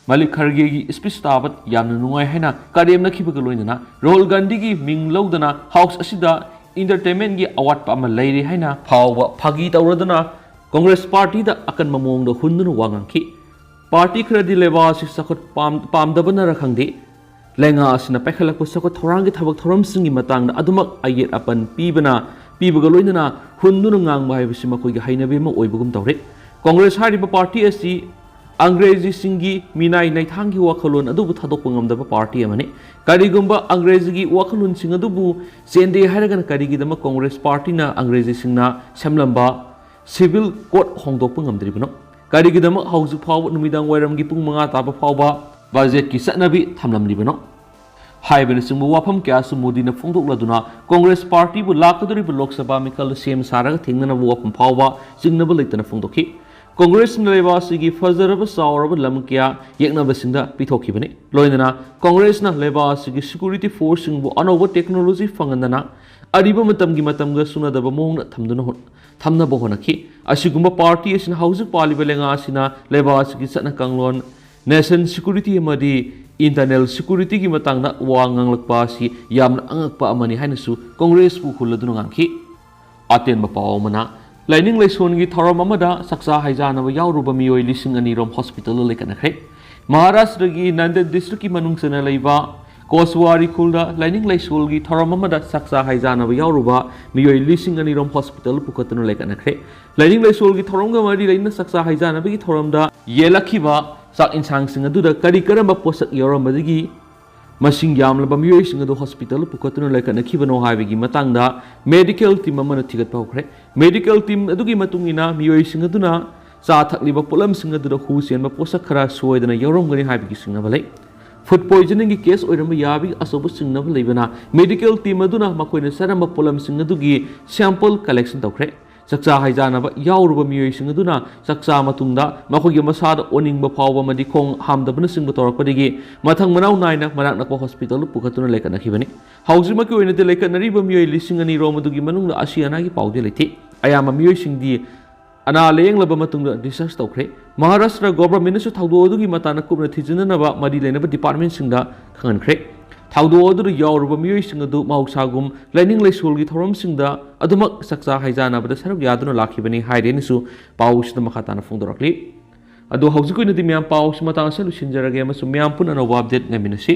ꯃꯂꯤꯛ ꯈꯔꯒꯦꯒꯤ speech ꯇꯥꯕ ꯌꯥꯝꯅ ꯅꯨꯡꯉꯥꯏ ꯍꯥꯏꯅ ꯀꯔꯦꯝꯅꯈꯤꯕꯒ ꯂꯣꯏꯅꯅ ꯔꯥꯍꯨꯜ ꯒꯥꯟꯙꯤꯒꯤ ꯃꯤꯡ ꯂꯧꯗꯅ House ꯑꯁꯤꯗ entertainmentꯒꯤ ꯑꯋꯥꯠꯄ ꯑꯃ ꯂꯩꯔꯦ ꯍꯥꯏꯅ ꯐꯥꯎꯕ ꯐꯥꯒꯤ ꯇꯧꯔꯗꯨꯅ ꯀꯣꯡꯒ꯭ꯔꯦꯁ partyꯗ ꯑꯀꯟꯕ ꯃꯑꯣꯡꯗ ꯍꯨꯟꯗꯨꯅ ꯋꯥ ꯉꯥꯡꯈꯤ꯫ Party ꯈꯔꯗꯤ ꯂꯩꯕꯥꯛ ꯑꯁꯤ ꯆꯥꯎꯈꯠ ꯄꯥꯝ-, ꯄꯥꯝꯗꯕꯅꯔ ꯈꯪꯗꯦ, ꯂꯩꯉꯥꯛ ꯑꯁꯤꯅ ꯄꯥꯏꯈꯠꯂꯛꯄ ꯆꯥꯎꯈꯠ ꯊꯧꯔꯥꯡꯒꯤ ꯊꯕꯛ ꯊꯧꯔꯝꯁꯤꯡꯒꯤ ꯃꯇꯥꯡꯗ ꯑꯗꯨꯃꯛ ꯑꯌꯦꯠ ꯑꯄꯟ ꯄꯤꯕꯅ, ꯄꯤꯕꯒ ꯂꯣꯏꯅꯅ ꯍꯨꯟꯗꯨꯅ ꯉꯥꯡꯕ ꯍꯥꯏꯕꯁꯤ ꯃꯈꯣꯏꯒꯤ ꯍꯩꯅꯕꯤ ꯑꯃ ꯑꯣꯏꯕꯒꯨꯝ ꯇꯧꯔꯦ꯫ ꯀꯣꯡꯒ꯭ꯔꯦꯁ ꯍꯥꯏꯔꯤꯕ party ꯑꯁꯤ ꯑꯪꯒ꯭ꯔꯦꯖꯤꯁꯤꯡꯒꯤ ꯃꯤꯅꯥꯏ ꯅꯩꯊꯥꯡꯒꯤ ꯋꯥꯈꯜꯂꯣꯟ ꯑꯗꯨꯕꯨ ꯊꯥꯗꯣꯛꯄ ꯉꯝꯗꯕ party ꯑꯃꯅꯤ꯫ ꯀꯔꯤꯒꯨꯝꯕ ꯑꯪꯒ꯭ꯔꯦꯖꯤꯒꯤ ꯋꯥꯈꯜꯂꯣꯟꯁꯤꯡ ꯑꯗꯨꯕꯨ ꯆꯦꯟꯗꯦ ꯍꯥꯏꯔꯒꯅ ꯀꯔꯤꯒꯤꯗꯃꯛ ꯀꯣꯡꯒ꯭ꯔꯦꯁ partyꯅ ꯑꯪꯒ꯭ꯔꯦꯖꯤꯁꯤꯡꯅ ꯁꯦꯝꯂꯝꯕ civil code ꯍꯣꯡꯗꯣꯛꯄ ꯉꯝꯗ꯭ꯔꯤꯕꯅꯣ? ꯀꯔꯤꯒꯤꯗꯃꯛ ꯍꯧꯖꯤꯛ ꯐꯥꯎꯕ ꯅꯨꯃꯤꯗꯥꯡ ꯋꯥꯏꯔꯝꯒꯤ ꯄꯨꯡ ꯃꯉꯥ ꯇꯥꯕ ꯐꯥꯎꯕ budgetꯀꯤ ꯆꯠꯅꯕꯤ ꯊꯝꯂꯝꯂꯤꯕꯅꯣ? ꯍꯥꯏꯕꯅꯆꯤꯡꯕ ꯋꯥꯐꯝ ꯀꯌꯥꯁꯨ ꯃꯣꯗꯤꯅ ꯐꯣꯡꯗꯣꯛꯂꯗꯨꯅ ꯀꯣꯡꯒ꯭ꯔꯦꯁ partyꯕꯨ ꯂꯥꯛꯀꯗꯧꯔꯤꯕ ꯂꯣꯛ ꯁꯚꯥ ꯃꯤꯈꯜꯗ ꯁꯦꯝ ꯁꯥꯔꯒ ꯊꯦꯡꯅꯅꯕ ꯋꯥꯐꯝ ꯐꯥꯎꯕ ꯆꯤꯡꯅꯕ ꯂꯩꯇꯅ ꯐꯣꯡꯗꯣꯛꯈꯤ꯫ ꯀꯣꯡꯒ꯭ꯔꯦꯁꯅ ꯂꯩꯕꯥꯛ ꯑꯁꯤꯒꯤ ꯐꯖꯔꯕ ꯆꯥꯎꯔꯕ ꯂꯝ ꯀꯌꯥ ꯌꯦꯛꯅꯕꯁꯤꯡꯗ ꯄꯤꯊꯣꯛꯈꯤꯕꯅꯤ꯫ ꯂꯣꯏꯅꯅ ꯀꯣꯡꯒ꯭ꯔꯦꯁꯅ ꯂꯩꯕꯥꯛ ꯑꯁꯤꯒꯤ ꯁꯦꯀ꯭ꯌꯨꯔꯤꯇꯤ ꯐꯣꯔꯁꯁꯤꯡꯕꯨ ꯑꯅꯧꯕ ꯇꯦꯛꯅꯣꯂꯣꯖꯤ ꯐꯪꯍꯟꯗꯅ ꯑꯔꯤꯕ ꯃꯇꯝꯒꯤ ꯃꯇꯝꯒ ꯆꯨꯅꯗꯕ ꯃꯑꯣꯡꯗ ꯊꯝꯗꯨꯅ ꯍꯣ-, ꯊꯝꯅꯕ ꯍꯣꯠꯅꯈꯤ꯫ ꯑꯁꯤꯒꯨꯝꯕ ꯄꯥꯔꯇꯤ ꯑꯁꯤꯅ ꯍꯧꯖꯤꯛ ꯄꯥꯜꯂꯤꯕ ꯂꯩꯉꯥꯛ ꯑꯁꯤꯅ ꯂꯩꯕꯥꯛ ꯑꯁꯤꯒꯤ ꯆꯠꯅ ꯀꯥꯡꯂꯣꯟ, ꯅꯦꯁꯟ ꯁꯦꯀ꯭ꯌꯨꯔꯤꯇꯤ ꯑꯃꯗꯤ ꯏꯟꯇꯔꯅꯦꯜ ꯁꯦꯀ꯭ꯌꯨꯔꯤꯇꯤꯒꯤ ꯃꯇꯥꯡꯗ ꯋꯥ ꯉꯥꯡꯂꯛꯄ ꯑꯁꯤ ꯌꯥꯝꯅ ꯑꯉꯛꯄ ꯑꯃꯅꯤ ꯍꯥꯏꯅꯁꯨ ꯀꯣꯡꯒ꯭ꯔꯦꯁꯄꯨ ꯍꯨꯜꯂꯗꯨꯅ ꯉꯥꯡꯈꯤ꯫ ꯑꯇꯦꯟꯕ ꯄꯥꯎ ꯑꯃꯅ, ꯂꯥꯏꯅꯤꯡ ꯂꯥꯏꯁꯣꯟꯒꯤ ꯊꯧꯔꯝ ꯑꯃꯗ ꯆꯥꯛꯆꯥ ꯍꯩꯖꯥꯅꯕ ꯌꯥꯎꯔꯨꯕ ꯃꯤꯑꯣꯏ ꯂꯤꯁꯤꯡ ꯑꯅꯤ ꯔꯣꯝ ꯍꯣꯁꯄꯤꯇꯥꯜꯗ ꯂꯩꯈꯠꯅꯈ꯭ꯔꯦ꯫ ꯃꯍꯥꯔꯥꯁꯇ꯭ꯔꯒꯤ ꯅꯥꯟꯗꯦꯗ ꯗꯤꯁꯇ꯭ꯔꯤꯛꯀꯤ ꯃꯅꯨꯡ ꯆꯟꯅ ꯂꯩꯕ ꯀꯣꯁꯋꯥꯔꯤ ꯈꯨꯜꯗ ꯂꯥꯏꯅꯤꯡ ꯂꯥꯏꯁꯣꯜꯒꯤ ꯊꯧꯔꯝ ꯑꯃꯗ ꯆꯥꯛꯆꯥ ꯍꯩꯖꯥꯅꯕ ꯌꯥꯎꯔꯨꯕ ꯃꯤꯑꯣꯏ ꯂꯤꯁꯤꯡ ꯑꯅꯤ ꯔꯣꯝ ꯍꯣꯁꯄꯤꯇꯥꯜꯗ ꯄꯨꯈꯠꯇꯨꯅ ꯂꯩꯈꯠꯅꯈ꯭ꯔꯦ꯫ ꯂꯥꯏꯅꯤꯡ ꯂꯥꯏꯁꯣꯜꯒꯤ ꯊꯧꯔꯝꯒ ꯃꯔꯤ ꯂꯩꯅꯅ ꯆꯥꯛꯆꯥ ꯍꯩꯖꯥꯅꯕꯒꯤ ꯊꯧꯔꯝꯗ ꯌꯦꯜꯂꯛꯈꯤꯕ ꯆꯥꯛ ꯏꯟꯁꯥꯡꯁꯤꯡ ꯑꯗꯨꯗ ꯀꯔꯤ ꯀꯔꯝꯕ ꯄꯣꯠꯁꯛ ꯌꯥꯎꯔꯝꯕꯗꯒꯤ ꯃꯁꯤꯡ ꯌꯥꯝꯂꯕ ꯃꯤꯑꯣꯏꯁꯤꯡ ꯑꯗꯨ ꯍꯣꯁꯄꯤꯇꯥꯜꯗ ꯄꯨꯈꯠꯇꯨꯅ ꯂꯩꯈꯠꯅꯈꯤꯕꯅꯣ ꯍꯥꯏꯕꯒꯤ ꯃꯇꯥꯡꯗ ꯃꯦꯗꯤꯀꯦꯜ ꯇꯤꯝ ꯑꯃꯅ ꯊꯤꯒꯠꯄ ꯍꯧꯈ꯭ꯔꯦ꯫ ꯃꯦꯗꯤꯀꯦꯜ ꯇꯤꯝ ꯑꯗꯨꯒꯤ ꯃꯇꯨꯡ ꯏꯟꯅ ꯃꯤꯑꯣꯏꯁꯤꯡ ꯑꯗꯨꯅ ꯆꯥ ꯊꯛꯂꯤꯕ ꯄꯣꯠꯂꯝꯁꯤꯡ ꯑꯗꯨꯗ ꯍꯨ ꯆꯦꯟꯕ ꯄꯣꯠꯁꯛ ꯈꯔ ꯁꯣꯏꯗꯅ ꯌꯥꯎꯔꯝꯒꯅꯤ ꯍꯥꯏꯕꯒꯤ ꯆꯤꯡꯅꯕ ꯂꯩ꯫ ꯐꯨꯗ ꯄꯣꯏꯖꯅꯤꯡꯒꯤ ꯀꯦꯁ ꯑꯣꯏꯔꯝꯕ ꯌꯥꯕꯒꯤ ꯑꯆꯧꯕ ꯆꯤꯡꯅꯕ ꯂꯩꯕꯅ ꯃꯦꯗꯤꯀꯦꯜ ꯇꯤꯝ ꯑꯗꯨꯅ ꯃꯈꯣꯏꯅ ꯆꯥꯔꯝꯕ ꯄꯣꯠꯂꯝꯁꯤꯡ ꯑꯗꯨꯒꯤ ꯁꯦꯝꯄꯜ ꯀꯂꯦꯛꯁꯟ ꯇꯧꯈ꯭ꯔꯦ꯫ ꯆꯥꯛꯆꯥ ꯍꯩꯖꯥꯅꯕ ꯌꯥꯎꯔꯨꯕ ꯃꯤꯑꯣꯏꯁꯤꯡ ꯑꯗꯨꯅ ꯆꯥꯛꯆꯥ ꯃꯇꯨꯡꯗ ꯃꯈꯣꯏꯒꯤ ꯃꯁꯥꯗ ꯑꯣꯅꯤꯡꯕ ꯐꯥꯎꯕ ꯑꯃꯗꯤ ꯈꯣꯡ ꯍꯥꯝꯗꯕꯅꯆꯤꯡꯕ ꯇꯧꯔꯛꯄꯗꯒꯤ ꯃꯊꯪ ꯃꯅꯥꯎ ꯅꯥꯏꯅ ꯃꯅꯥꯛ ꯅꯛꯄ ꯍꯣꯁꯄꯤꯇꯥꯜꯗ ꯄꯨꯈꯠꯇꯨꯅ ꯂꯩꯈꯠꯅꯈꯤꯕꯅꯤ꯫ ꯍꯧꯖꯤꯛꯃꯛꯀꯤ ꯑꯣꯏꯅꯗꯤ ꯂꯩꯈꯠꯅꯔꯤꯕ ꯃꯤꯑꯣꯏ ꯂꯤꯁꯤꯡ ꯑꯅꯤ ꯔꯣꯝ ꯑꯗꯨꯒꯤ ꯃꯅꯨꯡꯗ ꯑꯁꯤ ꯑꯅꯥꯒꯤ ꯄꯥꯎꯗꯤ ꯂꯩꯇꯦ꯫ ꯑꯌꯥꯝꯕ ꯃꯤꯑꯣꯏꯁꯤꯡꯗꯤ ꯑꯅꯥ ꯂꯥꯌꯦꯡꯂꯕ ꯃꯇꯨꯡꯗ ꯗꯤꯁꯆꯥꯔꯖ ꯇꯧꯈ꯭ꯔꯦ꯫ ꯃꯍꯥꯔꯥꯁꯇ꯭ꯔ ꯒꯣꯚꯔꯟꯃꯦꯟꯠꯅꯁꯨ ꯊꯧꯗꯣꯛ ꯑꯗꯨꯒꯤ ꯃꯇꯥꯡꯗ ꯀꯨꯞꯅ ꯊꯤꯖꯤꯟꯅꯅꯕ ꯃꯔꯤ ꯂꯩꯅꯕ ꯗꯤꯄꯥꯔꯠꯃꯦꯟꯠꯁꯤꯡꯗ ꯈꯪꯍꯟꯈ꯭ꯔꯦ꯫ ꯊꯧꯗꯣꯛ ꯑꯗꯨꯗ ꯌꯥꯎꯔꯨꯕ ꯃꯤꯑꯣꯏꯁꯤꯡ ꯑꯗꯨ ꯃꯍꯧꯁꯥꯒꯨꯝ ꯂꯥꯏꯅꯤꯡ ꯂꯥꯏꯁꯣꯜꯒꯤ ꯊꯧꯔꯝꯁꯤꯡꯗ ꯑꯗꯨꯃꯛ ꯆꯥꯛꯆꯥ ꯍꯩꯖꯥꯅꯕꯗ ꯁꯔꯨꯛ ꯌꯥꯗꯨꯅ ꯂꯥꯛꯈꯤꯕꯅꯤ ꯍꯥꯏꯔꯦꯅꯁꯨ ꯄꯥꯎꯁꯤꯗ ꯃꯈꯥ ꯇꯥꯅ ꯐꯣꯡꯗꯣꯔꯛꯂꯤ꯫ ꯑꯗꯣ ꯍꯧꯖꯤꯛꯀꯤ ꯑꯣꯏꯅꯗꯤ ꯃꯌꯥꯝ ꯄꯥꯎꯁꯤ ꯃꯇꯥꯡ ꯑꯁꯤꯗ ꯂꯣꯏꯁꯤꯟꯖꯔꯒꯦ ꯑꯃꯁꯨꯡ ꯃꯌꯥꯝ ꯄꯨꯟꯅ ꯑꯅꯧꯕ ꯑꯞꯗꯦꯠ ꯉꯥꯏꯃꯤꯟꯅꯁꯤ꯫